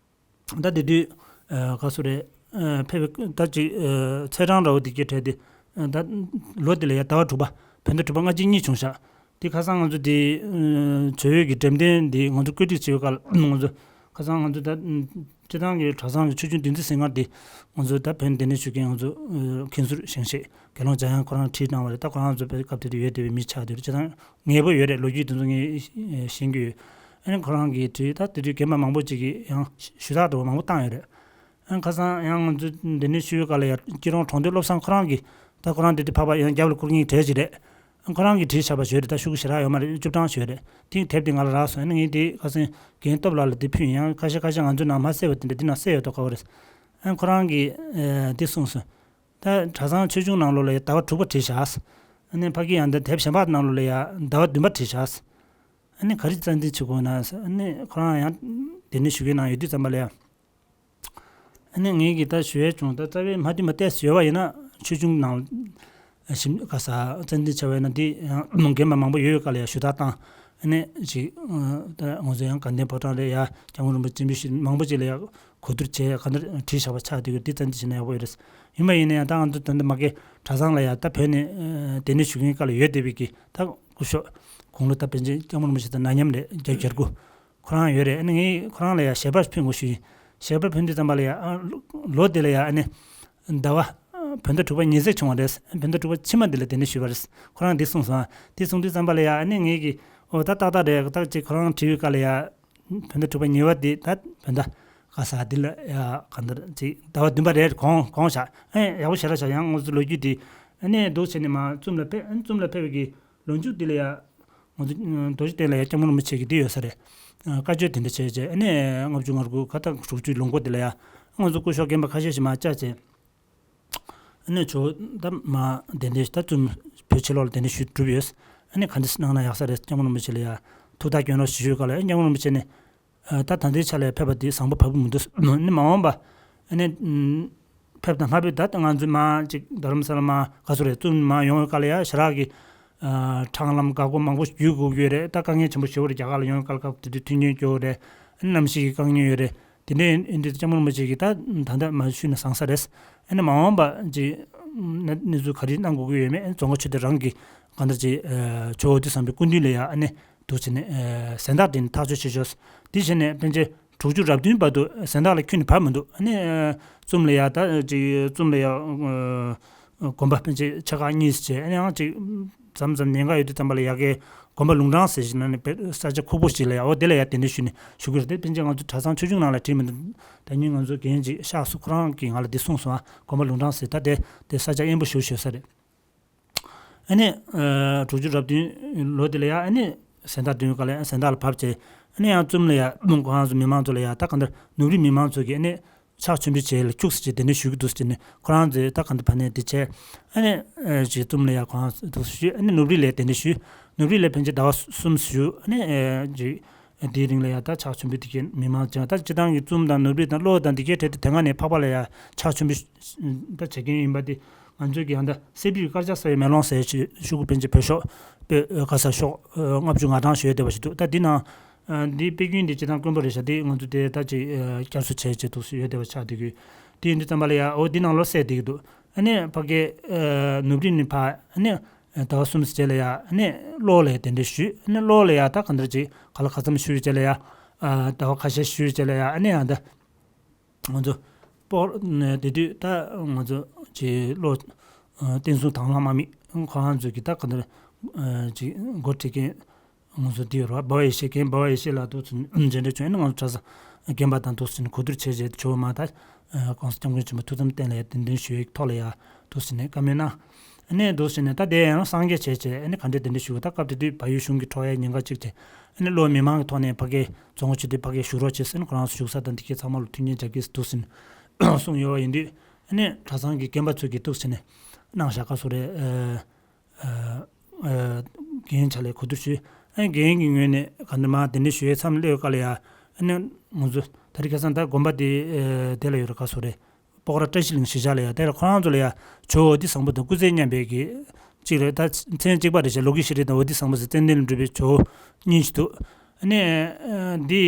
ད་དེ་དུས་ཨ་ག་སུ་རེད། ཨ་ཕེབས་པའི་ད་ཅིག་ཨ་ཚེས་གྲངས་འདྲ་བོ་དེ་གའི་གྲས་དེ། ཨ་ད་ལོ་དེ་ལ་ཡ་ཟླ་བ་དྲུག་པ། བོད་ཟླ་དྲུག་པ་སྔ་ཕྱི་གཉིས་བྱུང་ཤག་དེ་ཁ་སང་ང་ཚོ་དེ་ཨ་ཇོ་བོའི་གི་འགྲེམས་སྟོན་དེ་ང་ཚོ་བཀོད་སྒྲིག་བྱེད་པའི་སྐབས་ལ་ང་ཚོ་ཁ་སང་ང་ཚོ་ད་སྤྱིར་བཏང་གི་གྲྭ་ཚང་གི་ཆོས་འབྱུང་བདུན་ཚིགས་ཟིན་ཁང་དེ་ང་ཚོ་ད་བོད་འདི་ནས་ཞུ་མཁན་ང་ཚོ་ཨ་མཁན་ཟུར་ཞིང་གཤེགས་དགེ་སློང་འཇམ་དབྱངས་ཁོ་རང་བྲིས་གནང་བ་རེད། ད་ཁོ་རང་ཚོ་བོད་སྐབས་དེ་དུས་ཡོད་བསྡད་པའི་མི་ཆགས་དེ་རེད། སྤྱིར་བཏང་ངེས་པོ་ཡོད་རེད། ལོ་རྒྱུས་དེ་ཚོ་ངས་ཤེས་ཀྱི་ཡོད། ཨ་ནི་ཁོ་རང་གིས་བྲིས། ད་དེ་དུས་རྒན་པ་མང་པོ་ཅིག་གིས་ཡང་ཞུ་དག་འདྲ་བོ་མང་པོ་བཏང་ཡོད་རེད། ཨ་ནི་ཁ་སང་ཡང་ང་ཚོ་འདི་ནས་ཞུ་བའི་སྐབས་ལ་ཡ་སྐྱིད་གྲོང་གྲོང་སྡེ་བློ་བཟང་ཁོ་རང་གིས། ད་ཁོ་རང་འདི་དུས་འཕགས་པ་ཡང་རྒྱབ་ལ་བསྐུར་མཁན་གྲས་ཅིག་རེད། ཨ་ཁོ་རང་གིས་བྲིས་བཞག་པ་ཞིག་རེད། ད་ཤོག་གུ་ཞེ་དྲག་ཡོད་མ་རེད། བཅུ་གྲངས་ཞིག་རེད། དེ་དེབ་དེ་ང་ལ་རག་སོང་། ཨ་ནི་ངས་དེ་ཁ་སང་རྒན་སྟོབས་ལགས་ལ་དེ་ཕུལ་ཡིན། ཡང་ཁ་ཤས་ཁ་ཤས་ང་ཚོ་ནང་མ་གསལ་བ་དེ་འདྲ་འདི་ནང་གསལ་ཡོད་མདོག་ཁ་པོ་རེད། ཨ་ཁོ་རང་གིས་ཨ་འདི་གསུངས་སོང་། ད་གྲྭ་ཚང་ཆོས་འབྱུང་ནང་ལོགས་ལ་ཡ་ཟླ་བ་དྲུག་པ་བྲིས་བཞག་ཨ་ནི་ཕ་གི་ཡང་འདི་དེབ་གཞན་པ་ནང་ལོགས་ལ་ཡ་ཟླ་བ་བདུན་པ་བྲིས་བཞག་ཨ་ནི་ག་རེ་རྩ་འཛིན་བྱེད་དགོས་ན། ཨ་ནི་ཁོ་རང་ཡང་དེ་ནས་ཞུ་གི་ནང་ཡོད་དུས་ཙམ་པ་ལ་ཡ། ཨ་ནི་ངས་ཀྱིས་ད་ཞུ་ཡས་བྱུང་། ད་རྩ་བའི་མ་དེ་མ་བལྟས་ཡོད་པ་ཡིན་ན་ ཆོས་འབྱུང་ནང་ཞིབ་ག་ས་ཙན་དན་བྱ་བའི་ནང་འདི་ཡང་རྒན་པ་མང་པོ་ཡོད་ཡོད་ག་ལ་ཡ་ཞུ་དག་བཏང་། ཨ་ནི་ཅིག་ད་ང་ཚོ་ཡང་དགའ་ལྡན་ཕོ་བྲང་ལ་ཡ་སྐྱབས་མགོན་རིན་པོ་ཆེ་མི་ཞིག་མང་པོ་ཅིག་ལ་ཡ་གོ་བསྡུར་བྱས་ག་འདྲ་བྲིས་བཞག་པ་ཆགས་དུས་འདི་ཙན་དན་བྱས་ན་ཡག་པོ་ཡོད་རེད། ཡིན་པ་ཡིན་ན་ཡང་ད་ང་ཚོ་ད་ལྟ་མ་གི་གྲྭ་ཚང་ལ་ཡ་ད་བོད་ནས་ཨ་གདན་འདྲེན་ཞུ་མཁན་ག་ལ་ཡོད་བསྡད་པའི་གི་ད་སྐུ་ཞབས་དགུང་ལོ་ད་ཕལ་ཆེར་སྐྱབས་མགོན་རིན་པོ་ཆེ་དང་ན་མཉམ་རེད། བརྒྱད་བརྒྱད་དགུ། ཁོ་རང་ཡོད་རེད། ཨ་ནི་ངས་ཁོ་རང་ལ་ཡ་ཞལ་པར་ཕུལ་དགོས་ཞུས་ཡིན། ཞལ་པར་ཕུལ་དུས་ཙམ་པ་ལ་ཡ་ཨ་ལོ་དེ་ལ་ཡ་ཨ་ནི་ཟླ་བ་བོད་ཟླ་དྲུག་པ་ཉེར་གཅིག་བྱུང་བ་རེད། བོད་ཟླ་དྲུག་པ་ཕྱི་མ་འདི་ལ་གདན་འདྲེན་ཞུས་པ་རེད། ཁོ་རང་འདི་གསུངས་སོང་། འདི་གསུངས་དུས་ཙམ་པ་ལ་ཡ་ཨ་ནི་ངས་ཀྱི་ཨོ་ད་ཏག་ཏག་རེད། ད་ཅིག་ཁོ་རང་བྲིས་ཡོད་ག་ལ་ཡ་བོད་ཟླ་དྲུག་པ་ཉེར་བ་འདི་ད་བོད་ཟླ་ག་ས་འདི་ལ་ཡ་ག་འདིར་ཅིག་ཟླ་བ་བདུན་པ་རེད། གོང་གོང་བཞག་ཨེ་ཡག་པོ་ཞེ་དྲག་བཞག་ཡང་ང་ཚོ་ལོ་རྒྱུས་འདི་ཨ་ནི་འདུག་བྱས་ནས་མ་བཙུམ་ལ་ཕེབས། ཨ་ནི་བཙུམ་ལ་ཕེབས་པའི་གི་ལོ་མཇུག་འདི་ལ་ཡ། ང་ཚོ་རྡོ་རྗེ་གདན་ལ་ཡ་སྐྱབས་མགོན་རིན་པོ་ཆེ་གི་འདི་ཡོད་ས་རེད། བཀའ་ཆོས་དེ་འདྲ་བྱས་བྱས་ཨ་ནི་ལྔ་བཅུ་ང་དགུ་ཁ་ཐག་དྲུག་ཅུ་ལོ་འགོ་འདི་ལ་ཡ་ང་ཚོ་སྐུ་ཞབས་རྒན་པ་ཁ་ཤས་ཤིག་མར་བཅར་བྱས། ཨ་ནི་ཇོ་བོ་ད་མར་གདན་འདྲེན་ད་བཙུམ་བོད་ཕྱི་ལོགས་ལ་གདན་འདྲེན་ཞུས་གྲུབ་ཡོད། ཨ་ནི་ག་འདྲ་གནང་ན་ཡག་ས་རེད། སྐྱབས་མགོན་རིན་པོ་ཆེ་ལ་ཡ་ཐུགས་ཐག་སྐྱོན་རོགས་ཞུ་ཞུས་ག་ལ་ཡ་སྐྱབས་མགོན་རིན་པོ་ཆེ་ནས། ད་ད་ལྟའི་ཆ་ལ་ཕེབས་པ་འདི་བཟང་པོ་བབ་མི་འདུག་ནི་མ་འོངས་པ་ཨ་ནི་ཕེབས་དང་སྔ་ཕེབས་ད་ང་ཚོའི་མ་ཅིག་རྡ་རམ་ས་ལ་མ་ག་ཚོད་རེད་བཙུམ་མ་ཡོང་བའི་སྐབས་ལ་ཡ་ཞེ་དྲག་གི་འཕྲང་ལམ་འགག་སྒོ་མང་པོ་བརྒྱུད་དགོས་ཀྱི་ཡོད་རེད། ད་དཀའ་ངལ་ཆེན་པོ་ཞེ་པོ་རེད། རྒྱ་གར་ལ་ཡོང་བའི་སྐབས་སྐབས་དེ་དུས་མཐུན་རྐྱེན་སྐྱོ་བོ་རེད། ཨ་ནི་གནམ་གཤིས་ཀྱི་དཀའ་ངལ་ཡོད་རེད། དེ་འདྲའི་ཨིན་དུས་སྐྱབས་མགོན་རིན་པོ་ཆེ་གིས་ད་ད་ལྟ་མ་ཞུས་ན་བཟང་ས་རེད། ཨ་ནི་མ་འོངས་པ་ཅིག་གནས་ཚུལ་ག་རེ་གནང་དགོས་ཀྱི་ཡོད་མེད་ཨ་ནི་རྫོང་དཀར་ཆོས་སྡེ་རང་གི་གང་ལྟར་ཅིག་ཇོ་བོ་དུས་བཟང་པོའི་སྐུ་མདུན་ལ་ཡ་ཨ་ནི་འདུག་བྱས་ནས་ཨ་གཟེངས་རྟགས་འདི་ནི་ཐག་གཅོད་བྱེད་ཆོག་འདི་བྱས་ནས་ཕན་ཆད་དྲུག་ཅུ་རབ་བདུན་བར་དུ་གཟེངས་རྟགས་ལ་ཁྱོན་ནས་བབས་མི་འདུག་ཨ་ནི་ཨ་བཙུམ་ལ་ཡ་ད་ཅིག་བཙུམ་ལ་ཡ་ཨ་དགོན་པ་ཕན་ཆད་ཆེ་ཁག་གཉིས་བྱས་ཨ་ནི་ཡང་ཅིག་མཚམས་མཚམས་ཉེན་ཁ་ཡོད་དུས་ཙམ་པ་ལ་ཡ་གའི་དགོན་པ་ལུང་དྲང་ཟེར་ཞིག་ན་ནི་ས་ཆ་ཁུག་པོ་ཞིག་ལ་ཡ་འོ་དེ་ལ་ཡ་གདན་འདྲེན་ཞུས་ནས་ཞུ་གི་རེད། དེ་ཕན་ཆད་ང་ཚོ་གྲྭ་ཚང་ཆོས་འབྱུང་ནང་ལ་བྲིས་མི་འདུག་ད་ཉིན་ང་ཚོ་རྒན་ཅིག་གཤགས་སོང་ཁོ་རང་གིས་ང་ལ་འདི་གསུངས་སོང་། ཨ་དགོན་པ་ལུང་དྲང་ཟེར་ད་དེ་དེ་ས་ཆ་དབེན་པོ་ཞིག་ཞུས་ས་རེད། ཨ་ནི་ཨ་དྲུག་ཅུ་རབ་བདུན་ལོ་དེ་ལ་ཡ་ཨ་ནི་གཟེངས་རྟགས་བདུན་ག་ལ་ཡ་གཟེངས་རྟགས་ལ་བབས་བྱས་ཨ་ནི་ཡང་བཙུམ་ལ་ཡ་ཁོ་རང་ཚོ་མི་མང་ཚོ་ལ་ཡ་ད་ག་འདྲ་ནུབ་རིའི་མི་མང་ཚོ་གིས་ཨ་ནི་ཕྱག་མཆོད་འབུལ་བྱས་ལ་ཁྱུགས་སེ་བྱས་གདན་འདྲེན་ཞུ་གི་འདུག་ཟེར་ནས་ཁོ་རང་ཚོས་ད་ག་འདྲ་ཕ་ནས་འདི་བྱས་ཨ་ནི་ཨ་ཅིག་བཙུམ་ལ་ཡ་ཁོ་རང་ཚོ་འདུག་ཞུས། ཨ་ནི་ནུབ་རི་ལ་གདན་འདྲེན་ཞུས། ནུབ་རི་ལ་ཕན་ཆད་ཟླ་བ་གསུམ་ཞུས། ཨ་ནི་ཨ་ཅིག་དེའི་རིང་ལ་ཡ་ད་ཕྱག་མཆོད་འབུལ་དེ་གའི་མི་མང་ཅང་ད་སྤྱི་བཏང་གི་བཙུམ་དང་ནུབ་རི་དང་གློ་དང་དེ་གའི་གྲས་དེ་དེ་སྔ་ནས་འཕགས་པ་ལ་ཡ་ཕྱག་མཆོད་འབུལ་ད་བྱེད་མཁན་ཡིན་པ་དེ་ང་ཚོའི་གི་ཡང་ད་སེ་པི་དཀར་ཆག་ས་ཡི་མེ་ལོང་ཟེར་ཞིག་ཤུ་གུ་པན་ཆེ་བོད་ཤོག་དཔེ་ག་ས་ཤོག་ལྔ་བཅུ་ང་གྲངས་ཞུ་ཡ་བསྡད་པ་ཞིག་འདུག་ད་འདི་ནང་འདི་དཔེ་རྒྱུན་འདི་སྤྱི་བཏང་དཀོན་པོ་རེད་ཤག་འདི་ང་ཚོ་དེ་ད་ཅིག་བསྐྱར་གསོ་བྱས་བྱས་འདུག་ཡོད་བསྡད་པ་ཆགས་བསྡད་ཀྱི་དེ་ཡིན་དུས་ཙམ་པ་ལ་ཡ་འོ་འདི་ནང་ལོ་གསལ་བསྡད་ཀྱི་འདུག་ཨ་ནི་ཕ་གི་ནུབ་རི་ནས་ཕ་ཨ་ནི་ཟླ་བ་གསུམ་རྗེས་ལ་ཡ་ཨ་ནི་གློ་ལ་གདན་འདྲེན་ཞུས། ཨ་ནི་གློ་ལ་ཡ་ད་ག་འདྲ་ཅིག་ག་ལ་ག་ཙམ་ཞུས་རྗེས་ལ་ཡ་ཟླ་བ་ཁ་ཤས་ཞུས་རྗེས་ལ་ཡ་ཨ་ནི་ཡང་ད་ང་ཚོ་སྤོག་དེ་དུས་ད་ང་ཚོ་ཅིག་གློ་བསྟན་སྲུང་དྭང་བླངས་དམག་མི་ཁོ་རང་ཚོ་གི་ད་ག་འདྲ་ཅིག་འགོ་ཁྲིད་མཁན་ང་ཚོ་འདི་རུ་འབའ་བ་ཡེ་ཤེས་རྒན་འབའ་བ་ཡེ་ཤེས་ལགས་འདུག་ཚུན་མཇལ་འཕྲད་བྱུང་། ཨ་ནི་ང་ཚོ་གྲྭ་ཚང་རྒན་པ་དང་འདུག་ཚུན་གོ་བསྡུར་བྱས་རྗེས་ཇོ་བོ་མ་ད་གོང་ས་སྐྱབས་མགོན་ཆེན་པོ་ཐུགས་དམ་བརྟན་ལ་ཡ་གདན་འདྲེན་ཞུ་ཡའི་ཐོག་ལ་ཡ་འདུག་ཟེར་ནས་བཀའ་མོལ་གནང་། ཨ་ནི་འདུག་ཟེར་ནས་ད་དེ་ཡང་སངས་རྒྱས་བྱས་བྱས་ཨ་ནི་ག་འདྲས་གདན་འདྲེན་ཞུ་དགོས། ད་སྐབས་དེ་དུས་བལ་ཡུལ་གཞུང་གིས་འཕྲོག་ཡའི་ཉེན་ཁ་གཅིག་བྱས། ཨ་ནི་གློ་མི་མང་གི་ཐོག་ནས་ཕ་གིའི་རྫོང་ཁོ་ཆུ་དེ་ཕ་གིའི་བཞུགས་རོགས་བྱས་ཟེར་ནས་ཁོ་རང་ཚོ་བཞུགས་ས་དང་དེ་གའི་ཚང་མ་ལ་མཐུན་རྐྱེན་སྦྱར་གྱི་འདུག་ཟེར་ནས་གསུངས་ཡོད་པ་ཡིན་དུས། ཨ་ནི་གྲྭ་ཚང་གི་རྒན་པ་ཚོ་གིས་འདུག་ཟེར་ནས་གནང་བཞག་ག་སོ་རེད། ཨ་ཨ་ཨ་རྒན་ཆ་ལས་གོ་བསྡུར་ཞུས། ཨ་ནི་རྒན་གྱི་ངོས་ནས་ག་འདྲ་མ་གདན་འདྲེན་ཞུ་ཡའི་མཚམས་སླེབས་སྐབས་ལ་ཡ་ཨ་ནི་ང་ཚོ་ད་རེས་ཁ་སང་ད་དགོན་པ་དེ་ཨ་དེ་ལ་ཡོད་རེད་ག་སོ་རེད། སྤོག་ར་བཀྲ་ཤིས་གླིང་གཞིས་ཆགས་ལ་ཡ་དེ་ལ་ཁོ་རང་ཚོ་ལ་ཡ་ཇོ་བོ་ཨོ་ཏི་བཟང་པོ་དང་སྐུ་ཚེ་མཉམ་པའི་གི་གཅིག་རེད། ད་མཚན་གཅིག་པ་རེད་ཤག་ལོ་དགེ་ཤེས་རིག་དང་ཨོ་ཏི་བཟང་པོ་ཟེར་ཙན་དན་ལ་འགྲུབ་པའི་ཇོ་བོ་གཉིས་ཤིག་འདུག་ཨ་ནི་ཨ་འདི་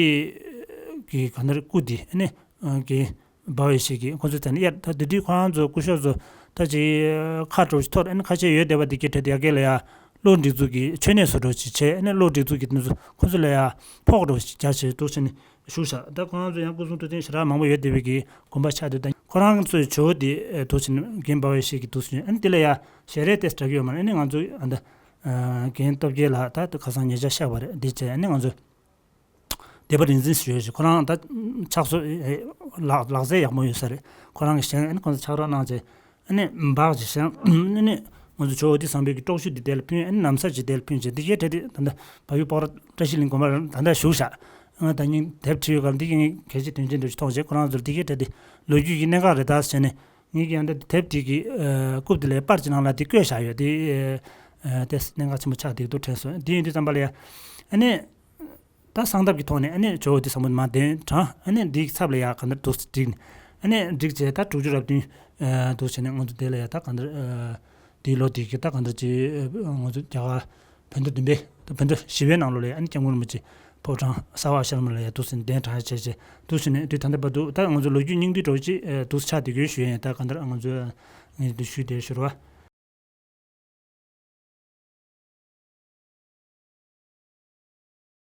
གི་ག་ནར་སྐུ་འདི་ཨ་ནི་ཨ་གི་འབའ་བའི་ཤེས་ཀྱི་ཁོ་ཚོ་ད་ནི་ཡར་ད་དེ་དུས་ཁོ་རང་ཚོ་སྐུ་ཞབས་ཚོ་ད་ཅི་ཁ་གྲོ་ཞིག་ཐོར་ཨ་ནི་ཁ་ཆེ་ཡོད་བསྡད་པ་དེ་གི་གྲས་དེ་ཡ་གི་ལ་ཡ་གློ་སྒྲིག་འཛུགས་ཀྱི་མཆོད་གནས་བཟོ་འདྲ་ཞིག་བྱས། ཨ་ནི་གློ་སྒྲིག་འཛུགས་ཀྱི་དེ་ཚོ་ཁོ་ཚོ་ལ་ཡ་ཕོགས་འདྲ་ཞིག་རྒྱག་བྱས་འདུག་ཟེར་ནས་བཞུགས་ཤག་ད་ཁོ་རང་ཚོ་ཡང་སྐུ་གསུང་ཐུགས་རྟེན་ཞེ་དྲག་མང་པོ་ཡོད་བསྡད་པའི་གི་དགོན་པ་ཆགས་དུས་ད་ཁོ་རང་ཚོའི་ཇོ་བོ་དེ་འདུག་ཟེར་ནས་རྒན་འབའ་བའི་ཤེས་ཀྱི་འདུག་ཟེར་ནས་ཨ་ནི་དེ་ལ་ཡ་ཞལ་རས་ཏེ་འདྲ་གི་ཡོད་མ་རེད། ཨ་ནི་ང་ཚོ་ཨ་ད་རྒན་སྟོབས་རྒྱལ་ལགས་ད་ཁ་སང་ཉེ་ཆར་གཤེགས་པ་རེད། འདི་བྱས་ཨ་ནི་ང་ཚོ་སྡེ་པ་རིག་འཛིན་ཟེར་ཡོད་ཞིག་ཁོ་རང་ད་ཕྱག་སོ་ལག་ལག་རྩལ་ཡག་མོ་ཡོད་ས་རེད། ཁོ་རང་གི་ཞལ་ཨ་ནི་ཁོང་ཚོ་ཕྱག་རོགས་གནང་བྱས་ཨ་ནི་འབག་ཅིག་བཞེངས། ཨ་ནི་ང་ཚོ་ཇོ་བོ་ཨོ་ཏི་བཟང་པོའི་གི་པྲོག་ཞུ་འདི་དེ་ལ་ཕུལ། ཨ་ནི་ན་བཟའ་ཅིག་དེ་ལ་ཕུལ་བྱས་འདི་གའི་གྲས་དེ་ད་ལྟ་བལ་ཡུལ་སྤོག་ར་བཀྲ་ཤིས་གླིང་དགོན་པར་ད་ལྟ་བཞུགས་ཤག་ང་ད་ཉིན་དེབ་བྲིས་ཡོད་ག་འདི་གའི་གལ་ཆེ་དོན་ཆེན་འདྲ་ཞིག་མཐོང་བྱས་ཁོ་རང་ཚོར་འདི་གའི་གྲས་དེ་ལོ་རྒྱུས་ཀྱི་གནད་འགག་རེད་ད་ཟེར་ནས་ངེད་ཀྱིས་ཡང་ད་དེབ་དེ་གི་རྐུབ་དེ་ལ་པར་ཅིག་ནང་ལ་དེ་བཀོད་བཞག་ཡོད། དེ་དེ་གནད་འགག་ཆེན་པོ་ཆགས་བསྡད་འདུག་དྲན་སོང་། དེ་ཡིན་དུས་ཙམ་པ་ལ་ཡ་ཨ་ནི། ད་གསང་སྟབས་ཀྱི་ཐོག་ནས་ཨ་ནི་ཇོ་བོ་ཨོ་ཏི་བཟང་པོ་མར་གདན་དྲངས། ཨ་ནི་འདིའི་ཚབ་ལ་ཡ་ག་འདྲ་འདུག་སེ་བསྒྲིགས་ནས་ཨ་ནི་བསྒྲིགས་བྱས་ད་དྲུག་ཅུ་རབ་བདུན་ ཨ་འདུག་བྱས་ནས་ང་ཚོ་དེ་ལ་ཡ་ད་གང་ལྟར་ཨ་དེའི་ལོ་དེ་གི་ད་གང་ལྟར་ཅིག་ཨ་ང་ཚོ་རྒྱ་གར་བོད་ཟླ་བདུན་པའི་ད་བོད་ཟླ་བཞི་པའི་ནང་ལོགས་ལ་ཡ་ཨ་ནི་སྐྱབས་མགོན་རིན་པོ་ཆེ་ཕོ་བྲང་གསར་པ་ཤར་མ་ལ་ཡ་འདུག་སེ་གདན་དྲངས་བྱས་བྱས་འདུག་སེ་ནས་དུས་ད་ལྟ་བར་དུ་ད་ང་ཚོ་ལོ་རྒྱུས་སྙིང་བསྡུས་འདྲ་བོ་ཅིག་ཨ་འདུག་སེ་ཆགས་བསྡད་ཀྱི་ཡོད་ཞུ་ཡ་ཡིན། ད་གང་ལྟར་ང་ཚོ་ངས་འདི་ཞུས་བསྡད་ཞུ་རོགས།